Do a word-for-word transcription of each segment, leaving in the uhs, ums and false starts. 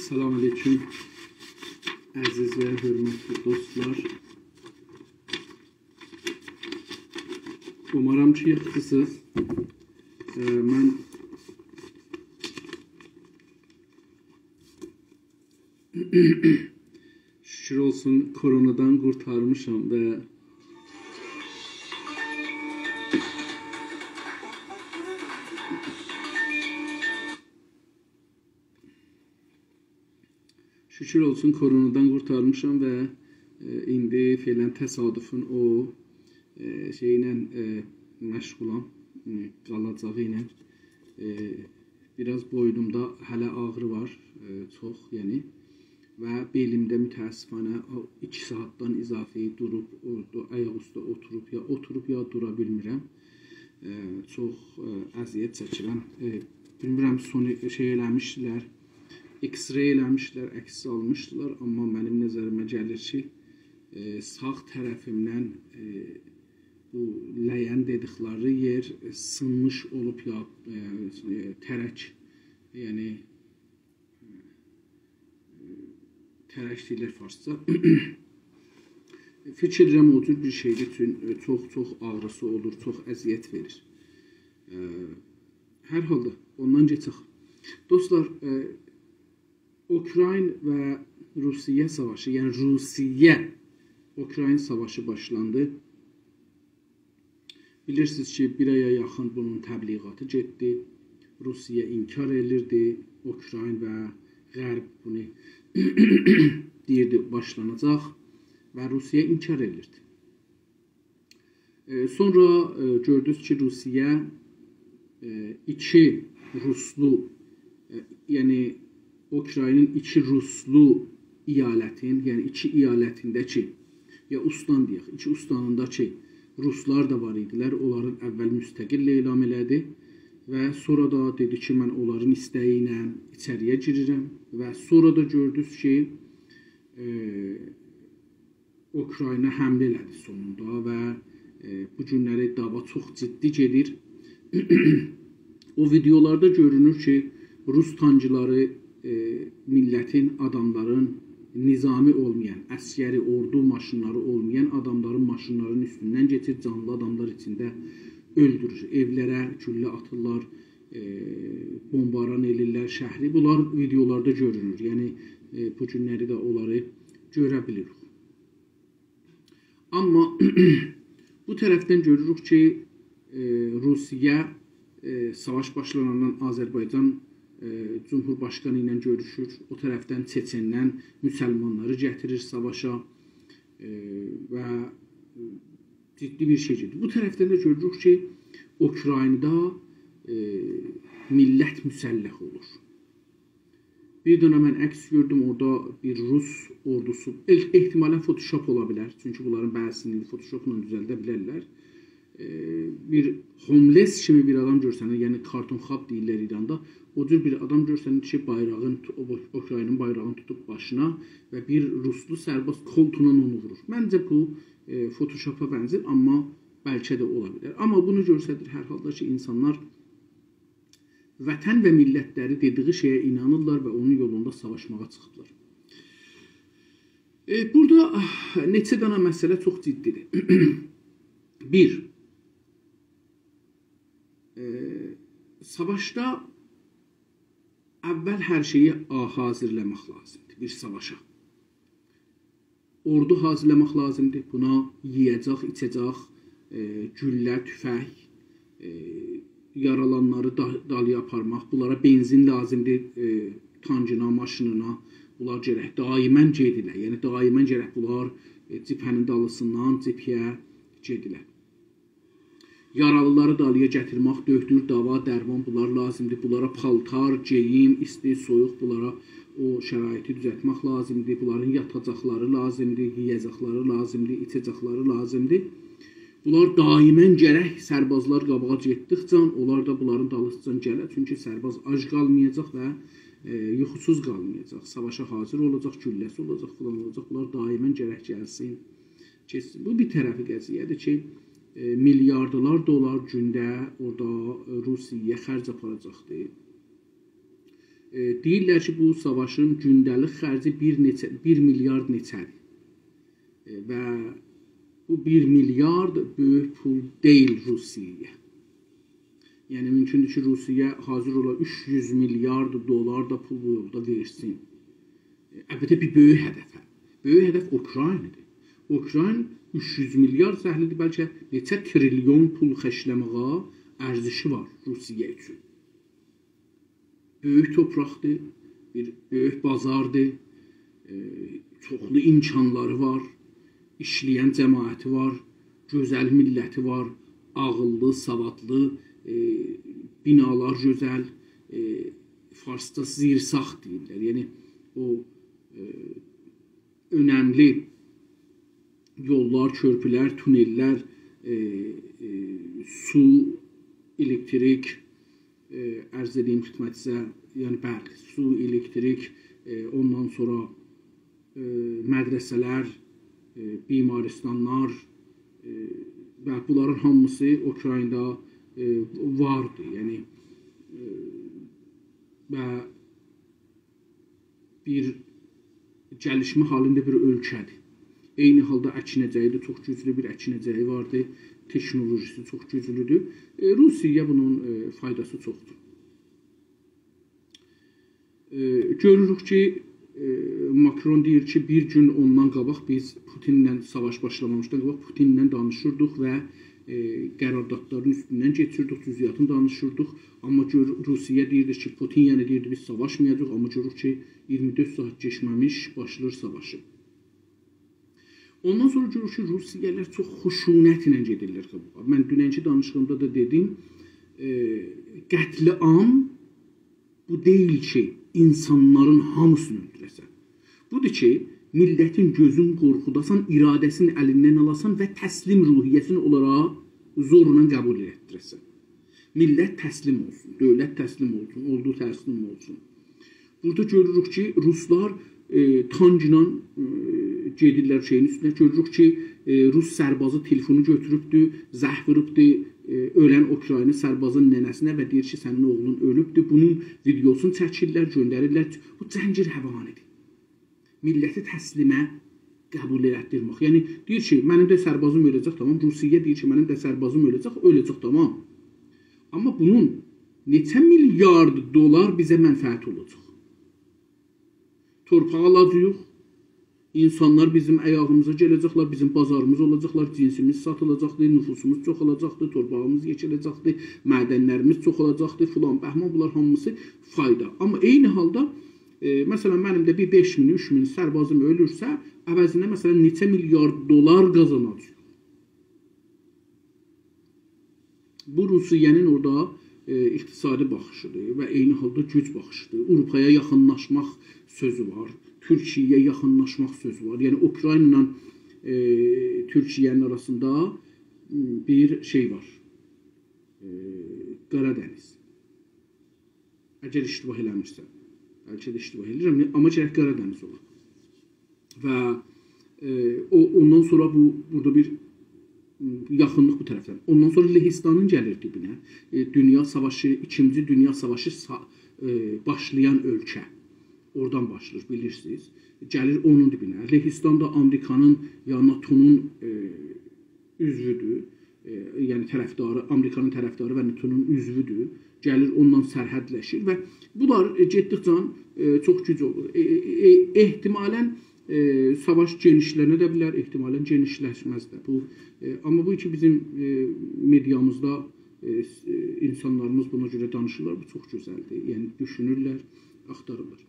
سلام علیکم، عزیز و حؤرمتلی دوستلار. اومارام کی، یاخشیسینیز. ائ، من شکر اولسون، کرونادان قورتارمیشام و شکر اولسون، کرونادان قورتارمیشام و، ائ، ایندی فعلاً تصادفون او، ائ، شئیله، ائ، مشغولام، ائ، قالاجاغی ایله. ائ، بیر آز بوینومدا هله آغری وار، ائ، چوخ، یعنی. و بئلیمده متأسفانه او ایکی ساعاتدان اضافی دوروب، اورادا آیاق اوسته اوتوروب، یا اوتوروب، یا دورا بیلمیرم. ائ، چوخ، ائ، اذیت چکیرم. ائ، بیلمیرم، سونی شئی ائله‌میشدیلر، X-ray ائله‌میشدیلر، عکس آلمیشدیلار، آمما منیم نظریمه گلیر کی، ائ، ساغ طرفیمدن، ائ، بو لگن دئدیکلری یئر، ائ، سینمیش اولوب یا، ائ، ائ، ترک، یعنی، ائ، ترک دئییرلر فارسجا. فیکیر ائدیرم، او جور بیر شئیدیر، چون، ائ، چوخ-چوخ آغریسی اولور، چوخ اذیت وئریر. ائ، هر حالدا، اوندان کئچک. دوستلار، ائ، اوکراین و روسیه ساواشی، یعنی روسیه-اوکراین ساواشی باشلاندی. بیلیرسینیز کی، بیر آیا یاخین بونون تبلیغاتی گئتدی. روسیه انکار ائدیردی، اوکراین و غرب بونو دئییردی، باشلاناجاق و روسیه انکار ائدیردی. ائ، سونرا، ائ، گؤردونوز کی، روسیه، ائ، ایکی روسلو، ائ، یعنی اوکراینین ایکی روسلو ایالتین، یعنی ایکی ایالتینده کی، یا اوستان دئیک، ایکی اوستانیندا کی، روسلار دا وار ایدیلر، اونلارین اول مستقل اعلان ائله‌دی و سونرا دا دئدی کی، من اونلارین ایسته‌یی ایله ایچری‌یه گیریرم و سونرا دا گؤردونوز کی، ائ، اوکراینا حمله ائله‌دی سونوندا و، ائ، بو گونلری دعوا چوخ جدی گئدیر. او ویدئولاردا گؤرونور کی، روس تانکلاری، ائ، میللتین، آداملارین، نظامی اولمایان، عسکری، اوردو ماشینلاری اولمایان آداملارین ماشینلارینین اوستوندن کئچیر، جانلی آداملار ایچینده اؤلدورور. ائولره گولله آتیرلار، ائ، بمباران ائله‌ییرلر شهری. بونلار ویدئولاردا گؤرونور. یعنی، ائ، بو گونلری ده اونلاری گؤره بیلیریک. آمما بو طرفدن گؤروروک کی، ائ، روسیه، ائ، ساواش باشلاناندان آذربایجان، ائ، جمهورباشقانی ایله گؤروشور. او طرفدن چئچندن مسلمانلاری گتیریر ساواشا، ائ، و جدی بیر شئی گئدیر. بو طرفدن ده گؤروروک کی، اوکرایندا، ائ، میللت مسلح اولور. بیر دنه من عکس گؤردوم، اورادا بیر روس اوردوسو، اح-، احتمالاً فوتوشاپ اولا بیلر، چونکی بونلارین بعضیسینی فوتوشاپلا دوزلده بیلرلر. ائ، بیر هوملس کیمی بیر آدام گؤرسنیر، یعنی کارتون خواب دئییرلر ایراندا، او جور بیر آدام گؤرسنیر کی، بایراغین تو-، او، اوکراینین بایراغینی توتوب باشینا و بیر روسلو سرباز کولتوندان اونو وورور. منجه بو، ائ، فوتوشاپا بنزیر، آمما بلکه ده اولا بیلر. آمما بونو گؤستریر هر حالدا کی، اینسانلار وطن و میللتلری دئدیگی شئیه اینانیرلار و اونون یولوندا ساواشماغا چیخیبلار. ائ، بورادا، آه، نئچه دنه مسئله چوخ جدی‌دیر. بیر، ائ، ساواشدا اول هر شئیی، آ، حاضرلاماق لازیمدیر بیر ساواشا. اوردو حاضرلاماق لازیمدیر. بونا یئیه‌جک، ایچه‌جک، ائ، گولله، توفنگ، ائ، یارالانلاری دا-، دالییا آپارماق، بونلارا بنزین لازیمدیر، ائ، تانکینا، ماشینینا. بونلار گرک دائماً گئدیرلر. یعنی دائماً گرک بونلار، ائ، جبهه‌نین دالیسیندان جبهه‌یه گئدیرلر. یارالیلاری دالییا گتیرمک، دؤکتور، داوا، درمان، بونلار لازیمدیر. بونلارا پالتار، گئییم، ایستی، سویوق، بونلارا او شرایطی دوزلتمک لازیمدیر. بونلارین یاتاجاقلاری لازیمدیر، یئیه‌جکلری لازیمدیر، ایچه‌جکلری لازیمدیر. بونلار دائماً گرک سربازلار قاباغا گئتدیکجه اونلار دا بونلارین دالیسیجان گلر. چونکی سرباز آج قالمایاجاق و، ائ، یوخوسوز قالمایاجاق. ساواشا حاضر اولاجاق، گولله‌سی اولاجاق، فلان اولاجاق. بونلار دائماً گرک گلسین، کئچسین. بو بیر طرفی قضیه‌دیر کی، ائ، میلیاردلار دلار گونده اورادا، ائ، روسیه خرج آپاراجاقدیر. ائ، دئییرلر کی، بو ساواشین گونده‌لیک خرجی بیر نئچه، بیر میلیارد نئچه‌دیر. ائ، و بو بیر میلیارد بؤیوک پول دئییل روسیه‌یه. یعنی، مومکوندور کی، روسیه حاضر اولا اوچ یوز میلیارد دلار دا پول بو یولدا وئرسین. ائ، البته، بیر بؤیوک هدفه. بؤیوک هدف اوکراینادیر. اوکراین اوچ یوز میلیارد سهملیدیر، بلکه نئچه تریلیون پول خرجله‌مه‌یه ارزشی وار روسیه اوچون. بؤیوک تورپاقدیر، بیر بؤیوک بازاردیر، ائ، چوخلو امکانلاری وار، ایشله‌ین جماعتی وار، گؤزل میللتی وار، عاغیللی، سوادلی، ائ، بینالار گؤزل، ائ، فارسدا زیرساخت دئییرلر. یعنی، او، ائ، اؤنملی یوللار، کؤرپولر، تونللر، ائ، ائ، سو، الکتریک، ائ، عرض ائده‌ییم خدمتینیزه، یعنی، برق، سو، الکتریک، ائ، اوندان سونرا، ائ، مدرسه‌لر، ائ، بیمارستانلار، ائ، و بونلارین هامیسی اوکراینادا، ائ، واردی. یعنی، ائ، و بیر گلیشمه حالیندا بیر اؤلکه‌دیر. عینی حالدا اکینه‌جه‌یی ده چوخ گوجلو بیر اکینه‌جه‌یی واردی، تکنولوژیسی چوخ گوجلودور. ائ، روسیه‌یه بونون، ائ، فایداسی چوخدور. ائ، گؤروروک کی، ائ، ماکرون دئییر کی، بیر گون اوندان قاباق بیز پوتینله ساواش باشلامامیشدان قاباق پوتینله دانیشیردیق و، ائ، قراردادلارین اوستوندن کئچیردیک، جزئیاتینی دانیشیردیق. آمما گؤر-، روسیه دئییردی کی، پوتین یعنی دئییردی، بیز ساواشمایاجاغیق، آمما گؤروروک کی، اییرمی دؤرد ساعات کئچمه‌میش باشلاییر ساواشی. اوندان سونرا گؤروروک کی، روسیه‌لی‌لر چوخ خشونتله گئدیرلر قاباغا. من دوننکی دانیشیغیمدا دا دئدیم، ائ، قتل‌عام بو دئییل کی، اینسانلارین هامیسینی اؤلدوره‌سن. بودور کی، میللتین گؤزون قورخوداسان، اراده‌سینی الیندن آلاسان و تسلیم روحیه‌سینی اونلارا زورلا قبول ائلتدیره‌سن. میللت تسلیم اولسون، دؤولت تسلیم اولسون، اوردو تسلیم اولسون. بورادا گؤروروک کی، روسلار، ائ، تانکلا، ائ، گئدیرلر شئیین اوستونه. گؤروروک کی، ائ، روس سربازی تلفونو گؤتوروبدو، زنگ ووروبدو، ائ، اؤلن اوکراینی سربازین ننه‌سینه و دئییر کی، سنین اوغلون اؤلوبدو. بونون ویدئوسونو چکیرلر، گؤندریرلر. بو جنگ روانی‌دیر. میللتی تسلیمه قبول ائلتدیرمک. یعنی، دئییر کی، منیم ده سربازیم اؤله‌جک، تامام. روسیه دئییر کی، منیم ده سربازیم اؤله‌جک، اؤله‌جک، تامام. آمما بونون نئچه میلیارد دلار بیزه منفعتی اولاجاق؟ تورپاق آلاجاغیق، اینسانلار بیزیم آیاغیمیزا گله‌جکلر، بیزیم بازاریمیز اولاجاقلار، جنسیمیز ساتیلاجاقدیر، نفوسوموز چوخالاجاقدیر، تورپاغیمیز یئکه‌له‌جکدیر، معدنلریمیز چوخالاجاقدیر، فلان بهمان، بونلار هامیسی فایدا. آمما عینی حالدا، ائ، مثلا، منیم ده بیر بئش مین، اوچ مین سربازیم اؤلورسه، عوضینه، مثلا، نئچه میلیارد دلار قازاناجاغیق؟ بو روسیه‌نین اورادا، ائ، اقتصادی باخیشی‌دیر و عینی حالدا گوج باخیشی‌دیر. آوروپایا یاخینلاشماق سؤزو وار، تورکیه‌یه یاخینلاشماق سؤزو وار. یعنی، اوکراینایلا، ائ، تورکیه‌نین آراسیندا، م، بیر شئی وار. ائ، قارا دنیز. اگر اشتباه ائله‌میرسم. بلکه ده اشتباه ائله‌ییرم، آمما گرک قارا دنیز اولا. و، ائ، او، اوندان سونرا بو، بورادا بیر، م، یاخینلیق بو طرفدن. اوندان سونرا لهستانین گلیر دیبینه. ائ، دونیا ساواشی، ایکینجی دونیا ساواشی سا-، ائ، باشلایان اؤلکه. اورادان باشلاییر، بیلیرسینیز. گلیر اونون دیبینه. لهستان دا آمریکانین یا ناتونون، ائ، عضوودور. ائ، یعنی طرفداری، آمریکانین طرفداری و ناتونون عضوودور. گلیر اوننان سرحدلشیر و بونلار، ائ، گئتدیکجه، ائ، چوخ گوج اولور. ائ، ائ، ائ، احتمالا، ائ، ساواش گئنیشلنه ده بیلر، احتمالا گئنیشلشمز ده. بو، ائ، آمما بو کی بیزیم، ائ، مئدیامیزدا، ائ، س-، ائ، اینسانلاریمیز بونا گؤره دانیشیرلار، بو چوخ گؤزلدیر. یعنی دوشونورلر، آختاریرلار.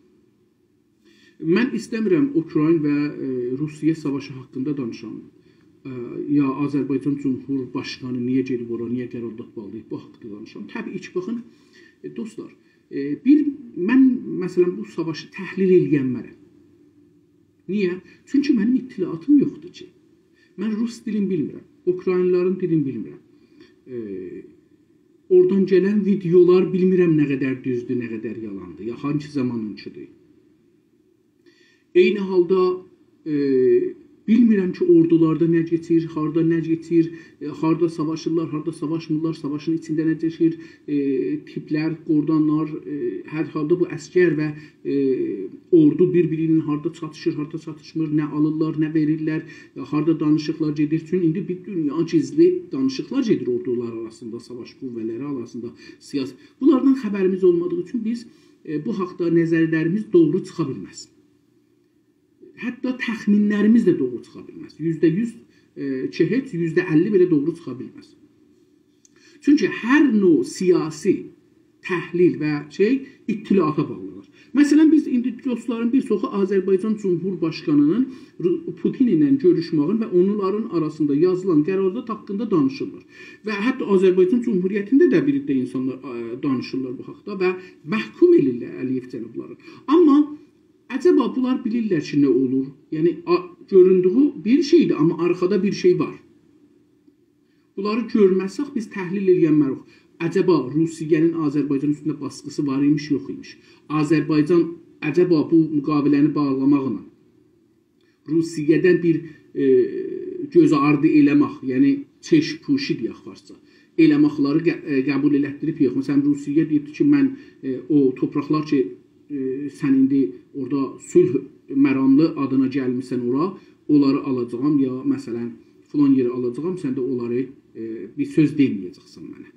من ایسته‌میرم اوکراین و، ائ، روسیه ساواشی حاقیندا دانیشام. ائ، یا آذربایجان جمهور باشقانی نییه گئدیب اورا، نییه قرارداد باغلاییب، بو حاقدا دانیشام. طبیعی کی، باخین، ائ، دوستلار، ائ، بیر، من، مثلا، بو ساواشی تحلیل ائله‌ینمرم. نییه؟ چونکی منیم اطلاعاتیم یوخدور کی. من روس دیلینی بیلمیرم، اوکراینلیلارین دیلینی بیلمیرم. ائ، اورادان گلن ویدئولار بیلمیرم نه قدر دوزدور، نه قدر یالاندیر، یا هانسی زامانینکی‌دیر. عینی حالدا، ائ، بیلمیرم کی، اوردولاردا نه کئچیر، هاردا نه کئچیر، ائ، هاردا ساواشیرلار، هاردا ساواشمیرلار، ساواشین ایچینده نه کئچیر، ائ، تیپلر، قوردانلار، ائ، هر حالدا بو عسگر و، ائ، اوردو بیر-بیری ایله هاردا چاتیشیر، هاردا چاتیشمیر، نه آلیرلار، نه وئریرلر، ائ، هاردا دانیشیقلار گئدیر. چون ایندی بیر دونیا گیزلی دانیشیقلار گئدیر اوردولار آراسیندا، ساواش قوه‌لری آراسیندا، سیاسی. بونلاردان خبریمیز اولمادیغی اوچون بیز، ائ، بو حاقدا نظرلریمیز دوغرو چیخا بیلمز. حتی تخمینلریمیز ده دوغرو چیخا بیلمز. یوزده یوز، ائ، کی، هئچ یوزده اللی بئله دوغرو چیخا بیلمز. چونکی هر نوع سیاسی تحلیل و شئی اطلاعاتا باغلیدیر. مثلا، بیز ایندی دوستلارین بیر چوخو آذربایجان جمهورباشقانی‌نین رو-، پوتین ایله گؤروشمه‌یین و اونلارین آراسیندا یازیلان قرارداد حاقیندا دانیشیرلار. و حتی آذربایجان جمهوریتینده ده بیر عده اینسانلار، ائ، دانیشیرلار بو حاقدا و محکوم ائدیرلر علی‌یئو جنابلاری. آمما عجبا بونلار بیلیرلر کی، نه اولور؟ یعنی، آ-، گؤروندویو بیر شئیدیر، آمما آرخادا بیر شئی وار. بونلاری گؤرمه‌سک، بیز تحلیل ائلیه‌نمه‌ریک. عجبا روسیه‌نین آذربایجان اوستونده باسقیسی وار ایمیش، یوخ ایمیش؟ آذربایجان عجبا بو مقاوله‌نی باغلاماقلا روسیه‌دن بیر، ائ، گؤز آردی ائله‌مک، یعنی چشم‌پوشی دئیک فارسجا، ائله‌مکلری قه-، ائ، قبول ائلتدیریب یوخ؟ مثلا، روسیه دئییبدی کی، من، ائ، او تورپاقلار کی، ائ، سن ایندی اورادا صلح مراملی آدینا گلمیسن اورا، اونلاری آلاجاغام، یا مثلا، فلان یئری آلاجاغام، سن ده اونلاری، ائ، بیر سؤز دئمه‌یه‌جکسن منه.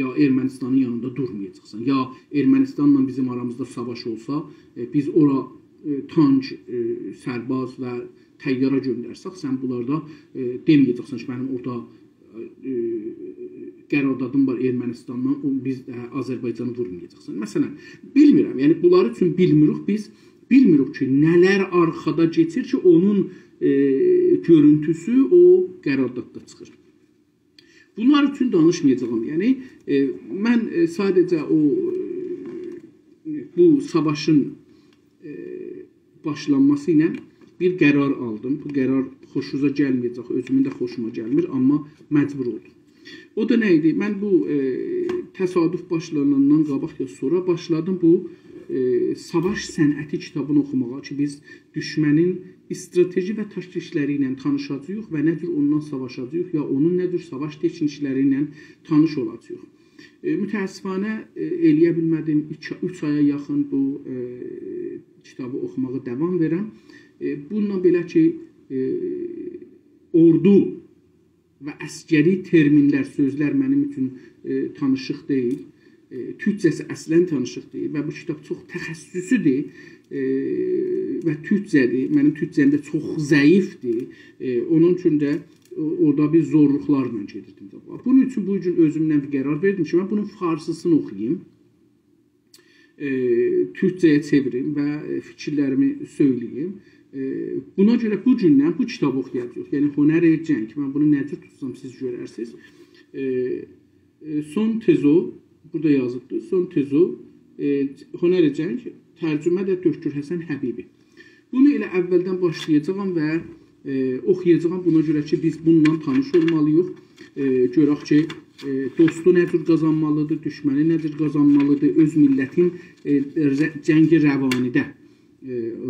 یا ارمنستانین یانیندا دورمایاجاقسان، یا ارمنستانلا بیزیم آرامیزدا ساواش اولسا، ائ، بیز اورا، ائ، تانک، ائ، سرباز و طیاره گؤندرسک، سن بونلاردا، ائ، دئمه‌یه‌جکسن کی، منیم اورادا، ائ، قراردادیم وار ارمنستانلا، او، بیز، ائ، آذربایجانی وورمایاجاقسان. مثلا، بیلمیرم، یعنی بونلاری چون بیلمیریک بیز، بیلمیریک کی، نه‌لر آرخادا کئچیر کی، اونون، ائ، گؤرونتوسو او قرارداددا چیخیر. بونلار اوچون دانیشمایاجاغام. یعنی، ائ، من، ائ، ساده‌جه او، ائ، بو ساواشین، ائ، باشلانماسی ایله بیر قرار آلدیم. بو قرار خوشونوزا گلمه‌یه‌جک، اؤزومون ده خوشوما گلمیر، آمما مجبور اولدوم. او دا نه ایدی؟ من بو، ائ، تصادف باشلاناندان قاباق یا سونرا باشلادیم بو، ائ، ساواش صنعتی کیتابینی اوخوماغا کی، بیز دوشمنین استراتژی و تاکتیکلری ایله تانیشاجاغیق و نه جور اوننان ساواشاجاغیق، یا اونون نه جور ساواش تکنیکلری ایله تانیش اولاجاغیق. ائ، متأسفانه، ائ، ائلیه بیلمه‌دیم. ایکی، اوچ آیا یاخین بو، ائ، کیتابی اوخوماغا داوام وئرم. ائ، بونونلا بئله کی، ائ، اوردو و عسکری ترمینلر، سؤزلر منیم اوچون، ائ، تانیشیق دئییل. ائ، تورکجه‌سی اصلا تانیشیق دئییل و بو کیتاب چوخ تخصصی‌دیر، ائ، و تورکجه‌دیر. منیم تورکجه‌م ده چوخ ضعیف‌دیر. ائ، اونون اوچون ده او-، اورادا بیر زورلوقلارلا گئدیردیم قاباغا. بونون اوچون بو گون اؤزومدن بیر قرار وئردیم کی، من بونون فارسی‌سینی اوخویوم. ائ، تورکجه‌یه چئویریم و، ائ، فیکیرلریمی سؤیله‌ییم. ائ، بونا گؤره بو گوندن بو کیتابی اوخویاجاغیق. یعنی، هنر جنگ. من بونو نه جور توتسام، سیز گؤررسینیز. ائ، ائ، سون تزو، بورادا یازیبدیر. سون تزو، ائ، هنر جنگ، ترجمه ده دکتر حسن حبیبی. بونو ائله اولدن باشلایاجاغام و، ائ، اوخویاجاغام. بونا گؤره کی، بیز بونونلا تانیش اولمالی‌ییق. ائ، گؤرک کی، ائ، دوستو نه جور قازانمالی‌دیر، دوشمنی نه جور قازانمالی‌دیر، اؤز میللتین، ائ، ر-، جنگ روانی‌ده، ائ،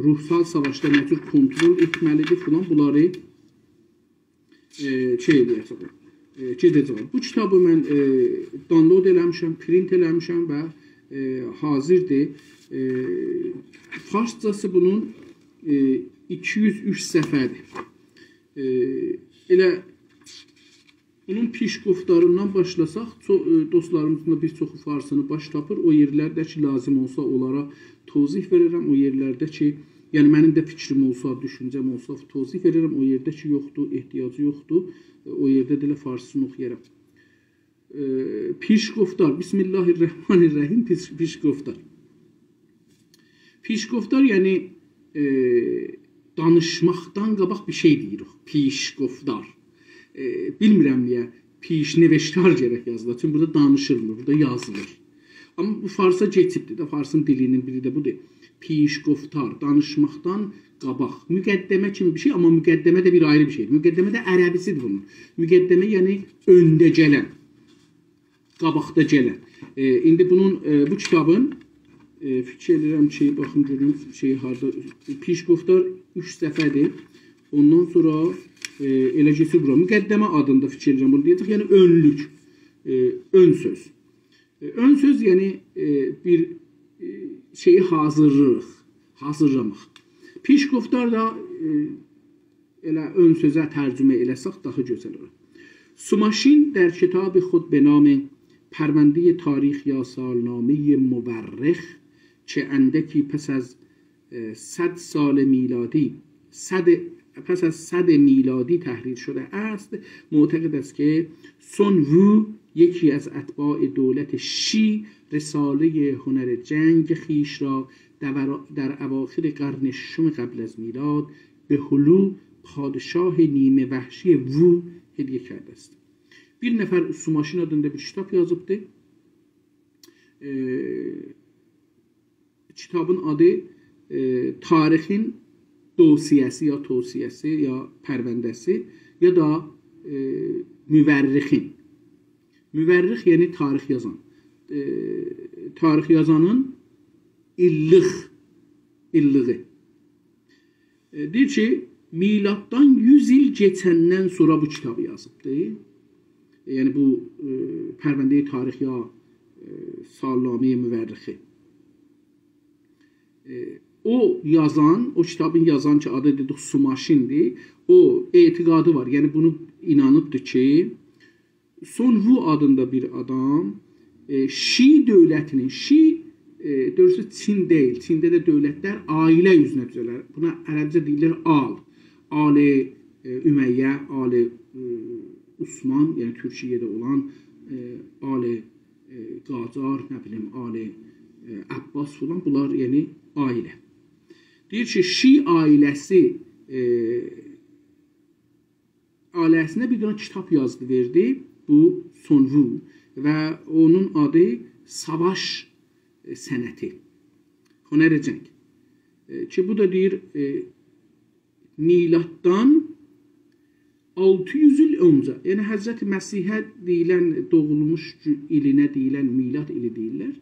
روحسال ساواشدا نه جور کنترل ائتمه‌لی‌دیر فلان، بونلاری، ائ، شئی ائله‌یه‌جه‌یم، ائ، گئده‌جه‌یم. بو کیتابی من، ائ، دانلود ائله‌میشم، پرینت ائله‌میشم و، ائ، حاضردیر. ائ، فارسجاسی بونون، ائ، ایکی یوز اوچ صفحه‌دیر. ائ، ائله بونون پیش‌گفتاریندان باشلاساق، چو-، ائ، دوستلاریمیزین دا بیر چوخو فارسینی باش تاپیر. او یئرلرده کی، لازیم اولسا، اونلارا توضیح وئررم. او یئرلرده کی، یعنی منیم ده فیکریم اولسا، دوشونجه‌م اولسا، توضیح وئررم. او یئرده کی، یوخدور، احتیاجی یوخدور، ائ، او یئرده ده ائله فارسینی اوخویارام. ائ، پیش‌گفتار، بسم الله الرحمن الرحیم، پیش-، پیش‌گفتار. پیش‌گفتار، یعنی، ائ، دانیشماقدان قاباق بیر شئی دئییریک. پیش‌گفتار. ائ، بیلمیرم نییه پیش‌نوشتار گرک یازیلا. چونکی بورادا دانیشیلمیر، بورادا یازیلیر. آمما بو فارسا کئچیبدیر ده، فارسین دیلی‌نین بیری ده بودور. پیش‌گفتار، دانیشماقدان قاباق. مقدمه کیمی بیر شئی، آمما مقدمه ده بیر آیری بیر شئیدیر. مقدمه ده عربی‌سیدیر بونون. مقدمه، یعنی اؤنده گلن. قاباقدا گلن. ائ، ایندی بونون، ائ، بو کیتابین، ائ، فیکیر ائدیرم کی، باخیم گؤروم، شئی، هاردا، پیش‌گفتار اوچ صفحه‌دیر. اوندان سونرا، ائ، ائله کئچیر بورا. مقدمه آدیندا فیکیر ائدیرم بونو دئیه‌جک، یعنی اؤنلوک، ائ، اؤن سؤز. ائ، اؤن سؤز، یعنی، ائ، بیر، ائ، شئیی حاضیرلیق، حاضیرلاماق. پیش‌گفتار دا، ائ، ائله اؤن سؤزه ترجمه ائله‌سک داها گؤزل اولار. سوماشین در کتاب خود به نام پروندهٔ تاریخ یا سالنامهٔ مورخ که اندکی پس از، اه، صد سال میلادی، صد، پس از صد میلادی تحریر شده است، معتقد است که سون وو، یکی از اتباع دولت شی، رسالهٔ هنر جنگ خویش را در، در اواخر قرن ششم قبل از میلاد به هلو، پادشاه نیمه وحشی وو، هدیه کرده است. بیر نفر سوماشین آدیندا بیر کیتاب یازیبدی. ائ، کیتابین آدی، ائ، تاریخین دوسیه‌سی یا توصیه‌سی یا پرونده‌سی یا دا، ائ، مورخین. مورخ، یعنی تاریخ یازان. ائ، تاریخ یازانین ایللیک، ایللیگی. ائ، دئییر کی، میلاددان یوز ایل کئچندن سونرا بو کیتابی یازیبدی. ائ، یعنی بو، ائ، پروندهٔ تاریخ یا، ائ، سالنامهٔ مورخی. ائ، او یازان، او کیتابین یازان کی، آدی دئدیک سوماشیندیر، او اعتقادی وار. یعنی بونو اینانیبدیر کی، سون وو آدیندا بیر آدام، ائ، شی دؤولتینین، شی، ائ، دوغروسو چین دئییل. چینده ده دؤولتلر عائله اوزونه دوزه‌لر. بونا عربجه دئییرلر آل. آل، ائ، امیه، آل، ائ، عثمان، یعنی تورکیه‌ده اولان، ائ، آل، ائ، قاجار، نه بیلیم، آل، ائ، عباس فلان، بونلار، یعنی عائله. دئییر کی، شی عائله‌سی، ائ، عائله‌سینه بیر دنه کیتاب یازدی، وئردی بو سون وو و اونون آدی ساواش، ائ، صنعتی. هنر جنگ. ائ، کی، بو دا دئییر، ائ، میلاددان آلتی یوز ایل اؤنجه، یعنی حضرت مسیحه دئییلن، دوغولموش گو-، ایلینه دئییلن میلاد ایلی دئییرلر.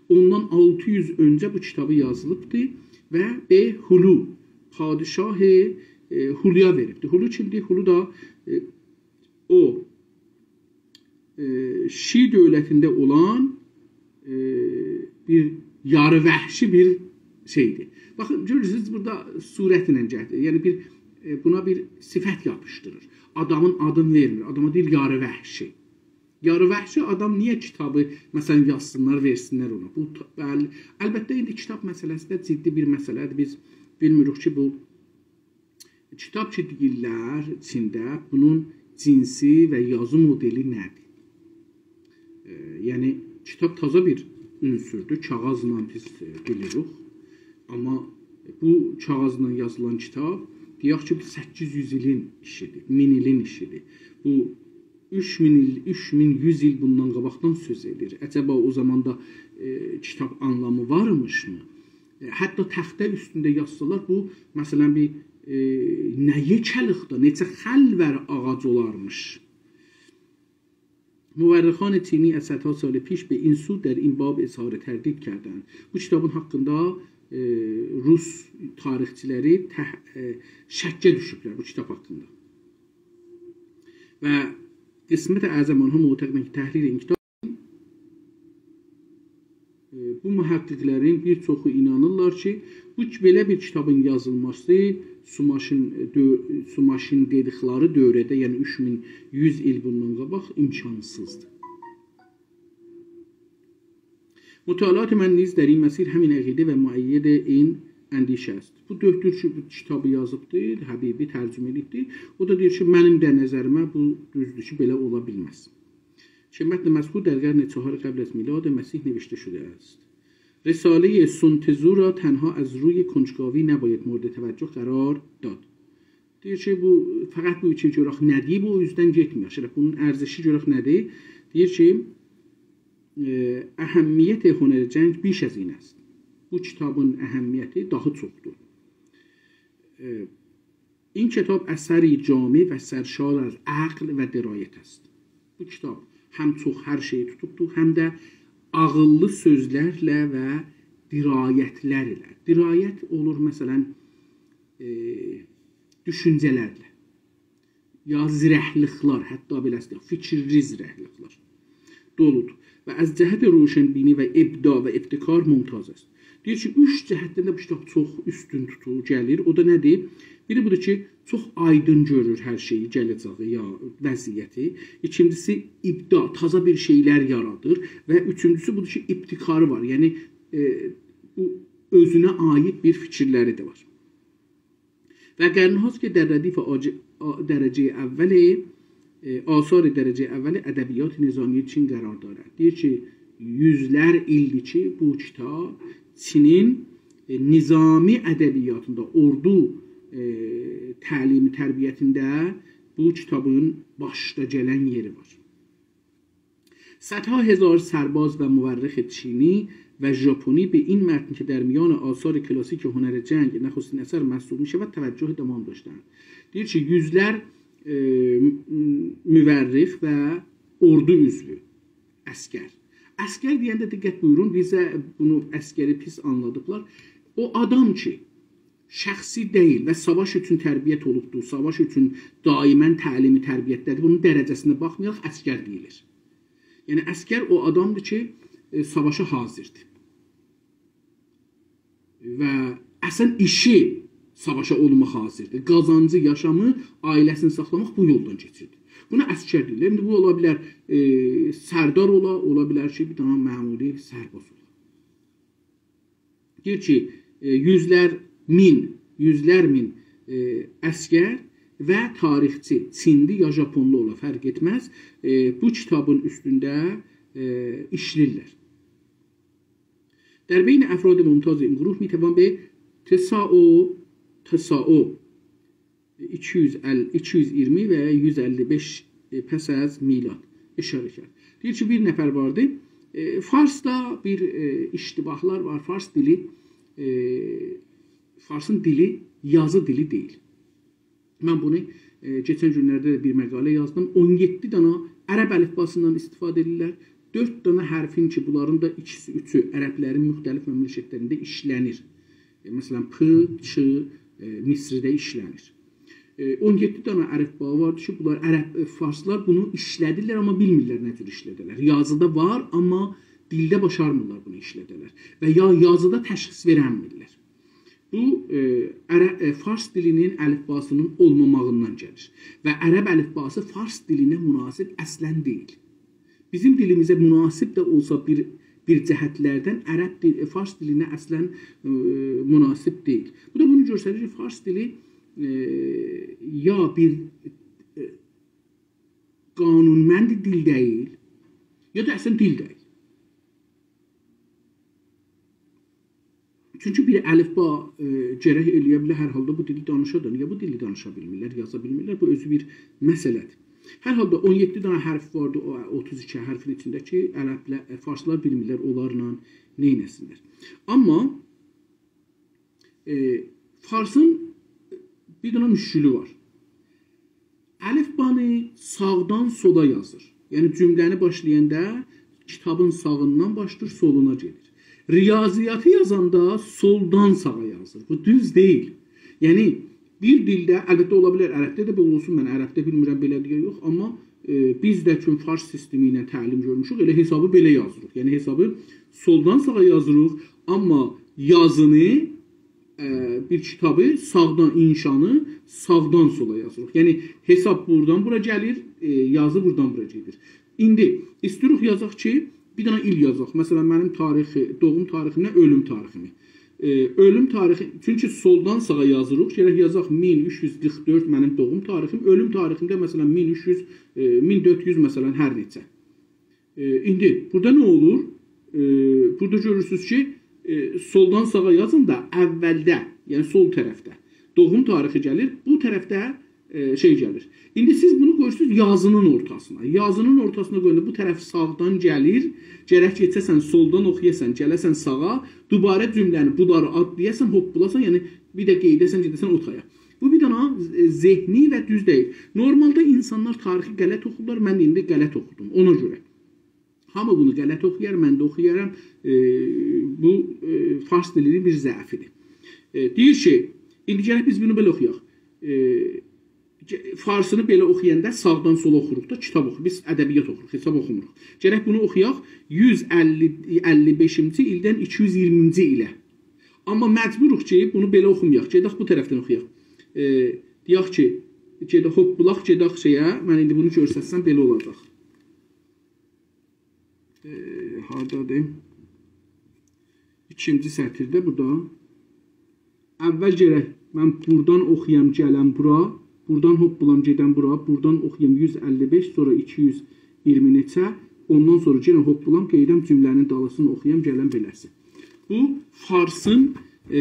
اوندان آلتی یوز اؤنجه بو کیتابی یازیلیبدی و به هلو، پادشاه، ائ، هلویا وئریبدی. هلو کیمدیر؟ هلو دا، ائ، او، ائ، شی دؤولتینده اولان، ائ، بیر یاری وحشی بیر شئیدیر. باخین، گؤرورسونوز، بورادا صورتله گتیریر. یعنی بیر، ائ، بونا بیر صفت یاپیشدیریر. آدامین آدینی وئرمیر. آداما دئییر یاری وحشی. یاری وحشی آدام نییه کیتابی، مثلا، یازسینلار، وئرسینلر اونا؟ بو ت-، ال-، البته، ایندی کیتاب مسئله‌سی ده جدی بیر مسئله‌دیر. بیز بیلمیریک کی، بو کیتاب کی دئییرلر چینده، بونون جنسی و یازی مدلی نه‌دیر؟ ائ، یعنی، کیتاب تازا بیر عنصردور، کاغیذلا بیز، ائ، بیلیریک. آمما بو کاغیذلا یازیلان کیتاب، دئیک کی، بو سککیز یوز ایلین ایشیدیر، مین ایلین ایشیدیر. بو اوچ مین ایل، اوچ مین یوز ایل بوندان قاباقدان سؤز ائدیر. عجبا او زاماندا، ائ، کیتاب آنلامی وارمیشمی؟ ائ، حتی تخته اوستونده یازسالار، بو، مثلا، بیر، ائ، نه یئکه‌لیکده، نئچه خلور آغاج اولارمیش. مورخان چینی از صدها سال پیش به این سو در این باب اظهار تردید کردند. بو کیتابین حاقیندا، ائ، روس تاریخچیلری ته-، ائ، شکّه دوشوبلر بو کیتاب حاقیندا. و قسمت اعظم آنها معتقدند که تحریر این کتاب، ائ، بو محققلرین بیر چوخو اینانیرلار کی، بو کی-، بئله بیر کیتابین یازیلماسی سوماشین، ائ، دؤ-، سوماشین دئدیکلری دؤوره‌ده، یعنی اوچ مین یوز ایل بوندان قاباق امکانسیزدیر. مطالعات من نیز در این مسیر همین عقیده و مؤید این اندیشه است. بو دؤکتور کی، بو کیتابی یازیبدی، حبیبی ترجمه ائدیبدی. او دا دئییر کی، منیم ده نظریمه بو دوزدور کی، بئله اولا بیلمز. که متن مذکور در قرن چهار قبل از میلاد مسیح نوشته شده است. رسالهٔ سون تزو را تنها از روی کنجکاوی نباید مورد توجه قرار داد. دئییر کی، بو، فقط بو اوچون گؤرک نه دئییب، او اوزدن گئتمیر. شئیله، بونون ارزشی گؤرک نه‌دیر؟ دئییر کی، ائ، اهمیت هنر جنگ بیش از این است. بو کیتابین اهمیتی داها چوخدور. ائ، این کتاب اثری جامع و سرشار از عقل و درایت است. بو کیتاب هم چوخ هر شئیی توتوبدور، هم ده عاغیللی سؤزلرله و درایتلر ایله. درایت اولور، مثلا، ائ، دوشونجه‌لرله. یا زیرکلیکلر، حتی بئله‌سی ده، فیکیرلی زیرکلیکلر دولودور. و از جهت روشنبینی و ابداع و ابتکار ممتاز است. دئییر کی، اوچ جهتدن ده بو کیتاب چوخ اوستون توتو گلیر. او دا نه‌دیر؟ بیری بودور کی، چوخ آیدین گؤرور هر شئیی، گله‌جه‌یی یا وضعیتی. ایکینجیسی، ابداع، تازا بیر شئیلر یارادیر. و اوچونجوسو بودور کی، ابتکاری وار. یعنی، ائ، بو اؤزونه عایید بیر فیکیرلری ده وار. و قرن‌هاست که در ردیف آج-، آ-، درجهٔ اول، اه، آثار درجهٔ اول ادبیات نظامی چین قرار دارد. دئییر کی، یوزلر ایلدیر کی، بو کیتاب چینین، اه، نظامی ادبیاتیندا، اوردو، اه، تعلیم تربیتینده بو کیتابین باشدا گلن یئری وار. صدها هزار سرباز و مورخ چینی و ژاپنی به این متن که در میان آثار کلاسیک هنر جنگ نخستین اثر محسوب می‌شود، توجه تمام داشتند. دئییر کی، یوزلر، ائ، م-، مورخ و اوردو عضوو، عسگر. عسگر دئینده دقت بویورون، بیز ده بونو عسگری پیس آنلادیبلار. او آدام کی، شخصی دئییل و ساواش اوچون تربیت اولوبدور، ساواش اوچون دائماً تعلیم تربیتده‌دیر. بونون درجه‌سینه باخمایاراق عسگر دئییلیر. یعنی عسگر او آدامدیر کی، ائ، ساواشا حاضردیر. و اصلاً ایشی ساواشا اولماق حاضردیر. قازانجی، یاشامی، عائله‌سینی ساخلاماق بو یولدان کئچیردیر. بونا عسگر دئییرلر. ایندی بو اولا بیلر، ائ، سردار اولا، اولا بیلر کی، بیر دنه معمولی سرباز اولا. دئییر کی، ائ، یوزلر مین، یوزلر مین، ائ، عسگر و تاریخچی، چینلی یا ژاپونلو اولا، فرق ائتمز، ائ، بو کیتابین اوستونده، ائ، ایشله‌ییرلر. در بین افراد ممتاز این گروه می‌توان به تسائو، تسائو، ایکی یوز اللی، ایکی یوز ایگیرمی و یوز اللی بئش پس از میلاد اشاره کرد. دئییر کی، بیر نفر واردی. ائ، فارسدا بیر، ائ، اشتباهلار وار. فارس دیلی، ائ، فارسین دیلی یازی دیلی دئییل. من بونو، ائ، کئچن گونلرده ده بیر مقاله یازدیم. اون یئددی دانا عرب الفباسیندان استفاده ائدیرلر. دؤرد دانا حرفین کی، بونلارین دا ایکیسی، اوچو عربلرین مختلف مملکتلرینده ایشله‌نیر. ائ، مثلاً، پ، چ، ائ، مصرده ایشله‌نیر. ائ، اون یئددی دانا الفبا واردی کی، بونلار عرب، ائ، فارسلار بونو ایشله‌دیرلر، آمما بیلمیرلر نه جور ایشله‌ده‌لر. یازیدا وار، آمما دیلده باشارمیرلار بونو ایشله‌ده‌لر. و یا یازیدا تشخیص وئرنمیرلر. بو، ائ، عره-، ائ، فارس دیلینین الفباسینین اولماماغیندان گلیر. و عرب الفباسی فارس دیلینه مناسب اصلاً دئییل. بیزیم دیلیمیزه مناسب ده اولسا بیر، بیر جهتلردن عرب دیل-، ائ، فارس دیلینه اصلاً، ائ، مناسب دئییل. بو دا بونو گؤستریر کی، فارس دیلی، ائ، یا بیر، ائ، قانونمند دیل دئییل، یا دا اصلاً دیل دئییل. چونکی بیر الفبا، ائ، گرک ائله‌یه بیله هر حالدا بو دیلی دانیشا دا. نییه بو دیلی دانیشا بیلمیرلر، یازا بیلمیرلر؟ بو اؤزو بیر مسئله‌دیر. هر حالدا اون یئددی دنه حرف واردی او اوتوز ایکی حرفین ایچینده کی، عربلر، ائ، فارسلار بیلمیرلر، اونلارلا نئینه‌سینلر. آمما، ائ، فارسین بیر دنه مشکلی وار. الفبانی ساغدان سولا یازیر. یعنی جمله‌نی باشلایاندا کیتابین ساغیندان باشلاییر، سولونا گئدیر. ریاضیاتی یازاندا سولدان ساغا یازیر. بو دوز دئییل. یعنی بیر دیلده، البته اولا بیلر عربده ده بئله اولسون، من عربده بیلمیرم بئله دئیه یوخ، آمما، ائ، بیز ده چون فارس سیستمی ایله تعلیم گؤرموشوک، ائله حسابی بئله یازیریق. یعنی حسابی سولدان ساغا یازیریق، آمما یازینی ائ، بیر کیتابی ساغدان، انشانی ساغدان سولا یازیریق. یعنی حساب بورادان بورا گلیر، ائ، یازی بورادان بورا گئدیر. ایندی ایستیروخ یازاق کی، بیر دنه ایل یازاق. مثلاً، منیم تاریخی، دوغوم تاریخیمله اؤلوم تاریخیمی. ائ، اؤلوم تاریخی، چونکی سولدان ساغا یازیریق، گرک یازاق مین اوچ یوز قیرخ دؤرد منیم دوغوم تاریخیم، اؤلوم تاریخیم ده، مثلاً، مین اوچ یوز، ائ، مین دؤرد یوز، مثلاً، هر نئچه. ائ، ایندی بورادا نه اولور؟ ائ، بورادا گؤرورسونوز کی، ائ، سولدان ساغا یازاندا اولده، یعنی سول طرفده دوغوم تاریخی گلیر، بو طرفده، ائ، شئی گلیر. ایندی سیز بونو قویورسونوز یازینین اورتاسینا. یازینین اورتاسینا قویاندا بو طرف ساغدان گلیر، گرک کئچه‌سن سولدان اوخویاسان، گله‌سن ساغا، دوباره جمله‌نی بونلاری آتلایاسان، هوپپولاسان، یعنی بیر ده قئییده‌سن، گئده‌سن او تایا. بو بیر دنه، ائ، ذهنی و دوز دئییل. نورمالدا اینسانلار تاریخی غلط اوخورلار، من ده ایندی غلط اوخودوم، اونا گؤره. هامی بونو غلط اوخویار، من ده اوخویارام. ائ، بو، ائ، فارس دیلینین بیر ضعفیدیر. ائ، دئییر کی، ایندی گرک بیز بونو بئله اوخویاق. ائ، فارسینی بئله اوخویاندا ساغدان سولا اوخوروق دا، کیتاب اوخویوروق. بیز ادبیات اوخوروق، حساب اوخوموروق. گرک بونو اوخویاق یوز اللی، اللی بئشینجی ایلدن ایکی یوز اییرمینجی ایله. آمما مجبوروق کی، بونو بئله اوخومایاق. گئدک بو طرفدن اوخویاق. ائ، دئیک کی، گئدک، هوپپولایاق، گئدک شئیه. من ایندی بونو گؤرستسم، بئله اولاجاق. ائ، هاردادیر؟ ایکینجی سطیرده، بورادا. اول گرک من بورادان اوخویام، گلم بورا. بورادان هوپپولام، گئدم بورا. بورادان اوخویام یوز اللی بئش، سونرا ایکی یوز اییرمی نئچه. اوندان سونرا یئنه هوپپولام، قئییدم جمله‌نین دالیسینی اوخویام، گلم بئله‌سی. بو فارسین، ائ،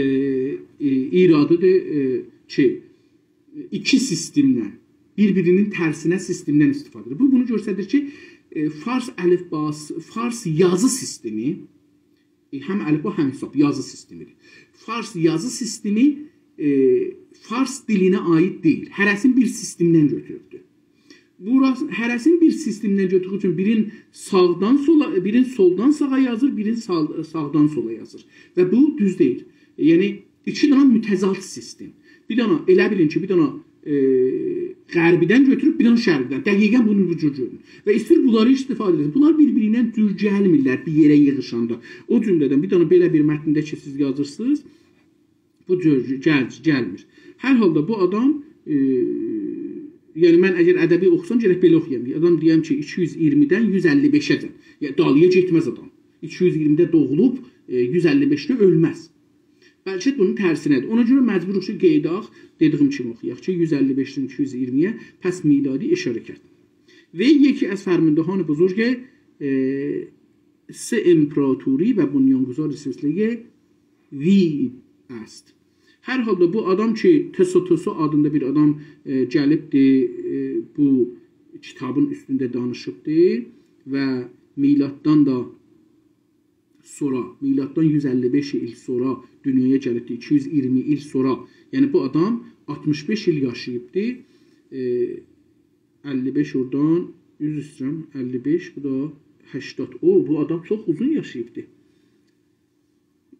ائ، ایرادیدیر، ائ، کی، ایکی سیستمدن، بیر-بیرینین ترسینه سیستمدن استفاده ائدیر. بو، بونو گؤستریر کی، ائ، فارس الیفباسی، فارس یازی سیستمی، ائ، هم الیفبا، هم حساب، یازی سیستمیدیر. فارس یازی سیستمی، ائ، فارس دیلینه عایید دئییل. هره‌سینی بیر سیستمدن گؤتوروبدور. بوراسی، هره‌سینی بیر سیستمدن گؤتوردویو اوچون بیرین ساغدان سولا، بیرین سولدان ساغا یازیر، بیرین سال-، ساغدان سولا یازیر. و بو دوز دئییل. یعنی، ایکی دنه متضاد سیستم. بیر دنه، ائله بیلین کی، بیر دنه، ائ، غربیدن گؤتوروب، بیر دنه شرقیدن. دقیقاً بونو بو جور گؤرون. و ایسته‌ییر بونلاری استفاده ائدین. بونلار بیر-بیرینن جور گلمیرلر بیر یئره ییغیشاندا. او جمله‌دن بیر دنه بئله بیر متنده کی، سیز یازیرسینیز، بو جور گل-، گلمیر. هر حالدا بو آدام، ائ، یعنی من اگر ادبی اوخوسام، گرک بئله اوخویام. آدام دئیم کی، ایکی یوز اییرمیدن یوز اللی بئشه‌جن. یا، دالییا گئتمز آدام. ایکی یوز اییرمیده دوغولوب، ائ، یوز اللی بئشده اؤلمز. بلکه بونون ترسینه‌دیر. اونا گؤره مجبوروق کی، قئییداق، دئدیییم کیمی اوخویاق کی، یوز اللی بئشدن ایکی یوز اییرمی‌یه پس میلادی اشاره کرد. وی یکی از فرماندهان بزرگ، ائ، سه امپراتوری و بنیانگذار سلسلهٔ وی است. هر حالدا بو آدام کی، تسوتوسو آدیندا بیر آدام، ائ، گلیبدی، ائ، بو کیتابین اوستونده دانیشیبدی و میلاددان دا سونرا، میلاددان یوز اللی بئش ایل سونرا دونیایا گلیبدی، ایکی یوز اییرمی ایل سونرا. یعنی بو آدام آلتمیش بئش ایل یاشاییبدی. ائ، اللی بئش اورادان، عذر ایسته‌ییرم، اللی بئش، بو دا هشتاد. او، بو آدام چوخ اوزون یاشاییبدی.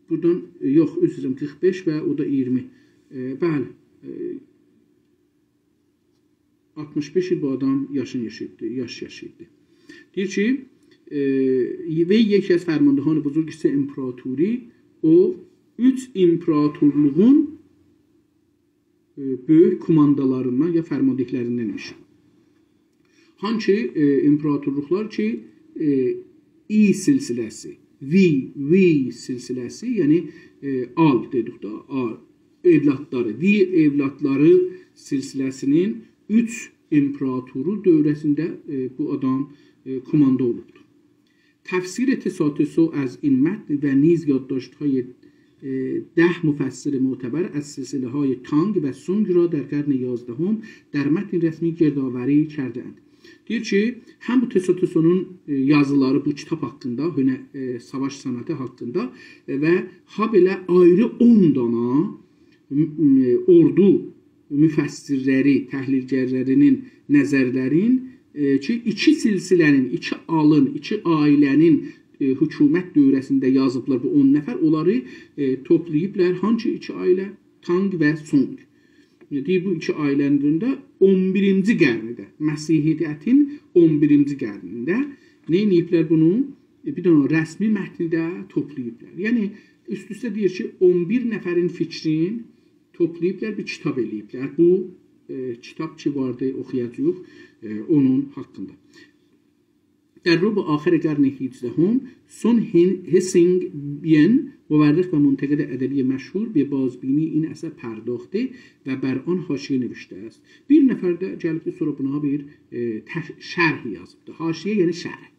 بورادان، ائ، یوخ، عذر ایسته‌ییرم، قیرخ بئش و او دا اییرمی. ائ، بلی، ائ، آلتمیش بئش ایل بو آدام یاشین یاشاییبدی، یاش یاشاییبدی. دئییر کی، ائ، وی یکی از فرماندهان بزرگ سه امپراتوری، او اوچ امپراتورلوغون، ائ، بؤیوک کوماندالاریندان یا فرماندهلریندن ایمیش. هانسی، ائ، امپراتورلوقلار کی، ائ، ای سلسله‌سی، وی، وی سلسله‌سی، یعنی، ائ، آل دئدیک ده، آل اولادلاری، وی اولادلاری سلسله‌سینین اوچ امپراتورو دوره‌سینده، ائ، بو آدام، ائ، کوماندا اولوبدور. تفسیر تسوتوسو از این متن و نیز یادداشت‌های، اه، ده مفسر معتبر از سلسله‌های تانگ و سونگ را در قرن یازدهم در متن رسمی گردآوری کرده‌اند. دئییر کی، هم بو تسوتوسونون، ائ، یازیلاری بو کیتاب حاقیندا، هنر، ائ، ساواش صنعتی حاقیندا، ائ، و هابئله آیری اون دانا م-، م-، اوردو مفسرلری، تحلیلگرلرینین نظرلرین، ائ، کی، ایکی سلسله‌نین، ایکی آلین، ایکی عائله‌نین، ائ، حکومت دوره‌سینده یازیبلار بو اون نفر، اونلاری، ائ، توپلاییبلار. هانسی ایکی عائله؟ تانگ و سونگ. ائ، دئییر، بو ایکی عائله‌نین ده اون بیرینجی قرنده، مسیحیتین اون بیرینجی قرنینده نه ائدیبلر بونو؟ ائ، بیر دنه رسمی متنی ده توپلاییبلار. یعنی، اوست-اوسته دئییر کی، اون بیر نفرین فیکرین توپلاییبلار، بیر کیتاب ائله‌ییبلر. بو، ائ، کیتاب کی واردی، اوخویاجاغیق، ائ، اونون حاقیندا. در ربع آخر قرن هیجدهم، سون هین-، هسینگ ین، مورخ و منتقد ادبی مشهور، به بازبینی این اثر پرداخته و بر آن حاشیه نوشته است. بیر نفر ده گلیبدی، سونرا بونا بیر، ائ، تح-، شرح یازیبدی. حاشیه، یعنی شرح.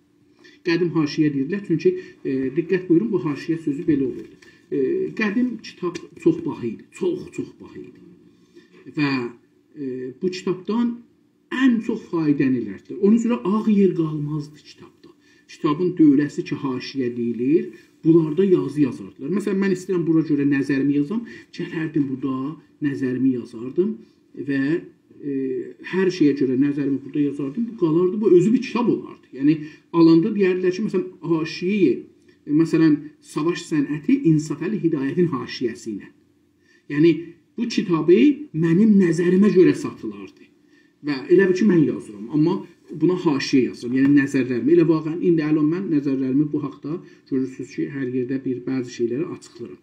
قدیم حاشیه دئییرلر، چونکی، ائ، دقت بویورون، بو حاشیه سؤزو بئله اولوردو. ائ، قدیم کیتاب چوخ باها ایدی، چوخ، چوخ باها ایدی. و، ائ، بو کیتابدان ان چوخ فایده‌لنیردیلر. اونون اوچون آغ یئر قالمازدی کیتابدا. کیتابین دوره‌سی کی، حاشیه دئییلیر، بونلاردا یازی یازاردیلار. مثلا، من ایسته‌ییرم بورا گؤره نظریمی یازام، گلردیم بورادا نظریمی یازاردیم. و، ائ، هر شئیه گؤره نظریمی بورادا یازاردیم، بو قالاردی، بو اؤزو بیر کیتاب اولاردی. یعنی، آلاندا دئیردیلر کی، مثلا، حاشیه‌ی، ائ، مثلا، ساواش صنعتی انصافعلی هدایتین حاشیه‌سی ایله. یعنی، بو کیتابی منیم نظریمه گؤره ساتیلاردی. و ائله بیل کی، من یازیرام. آمما بونا حاشیه یازیرام. یعنی نظرلریمی. ائله واقعاً ایندی الان من نظرلریمی بو حاقدا گؤرورسونوز کی، هر یئرده بیر بعضی شئیلری آچیقلاییرام.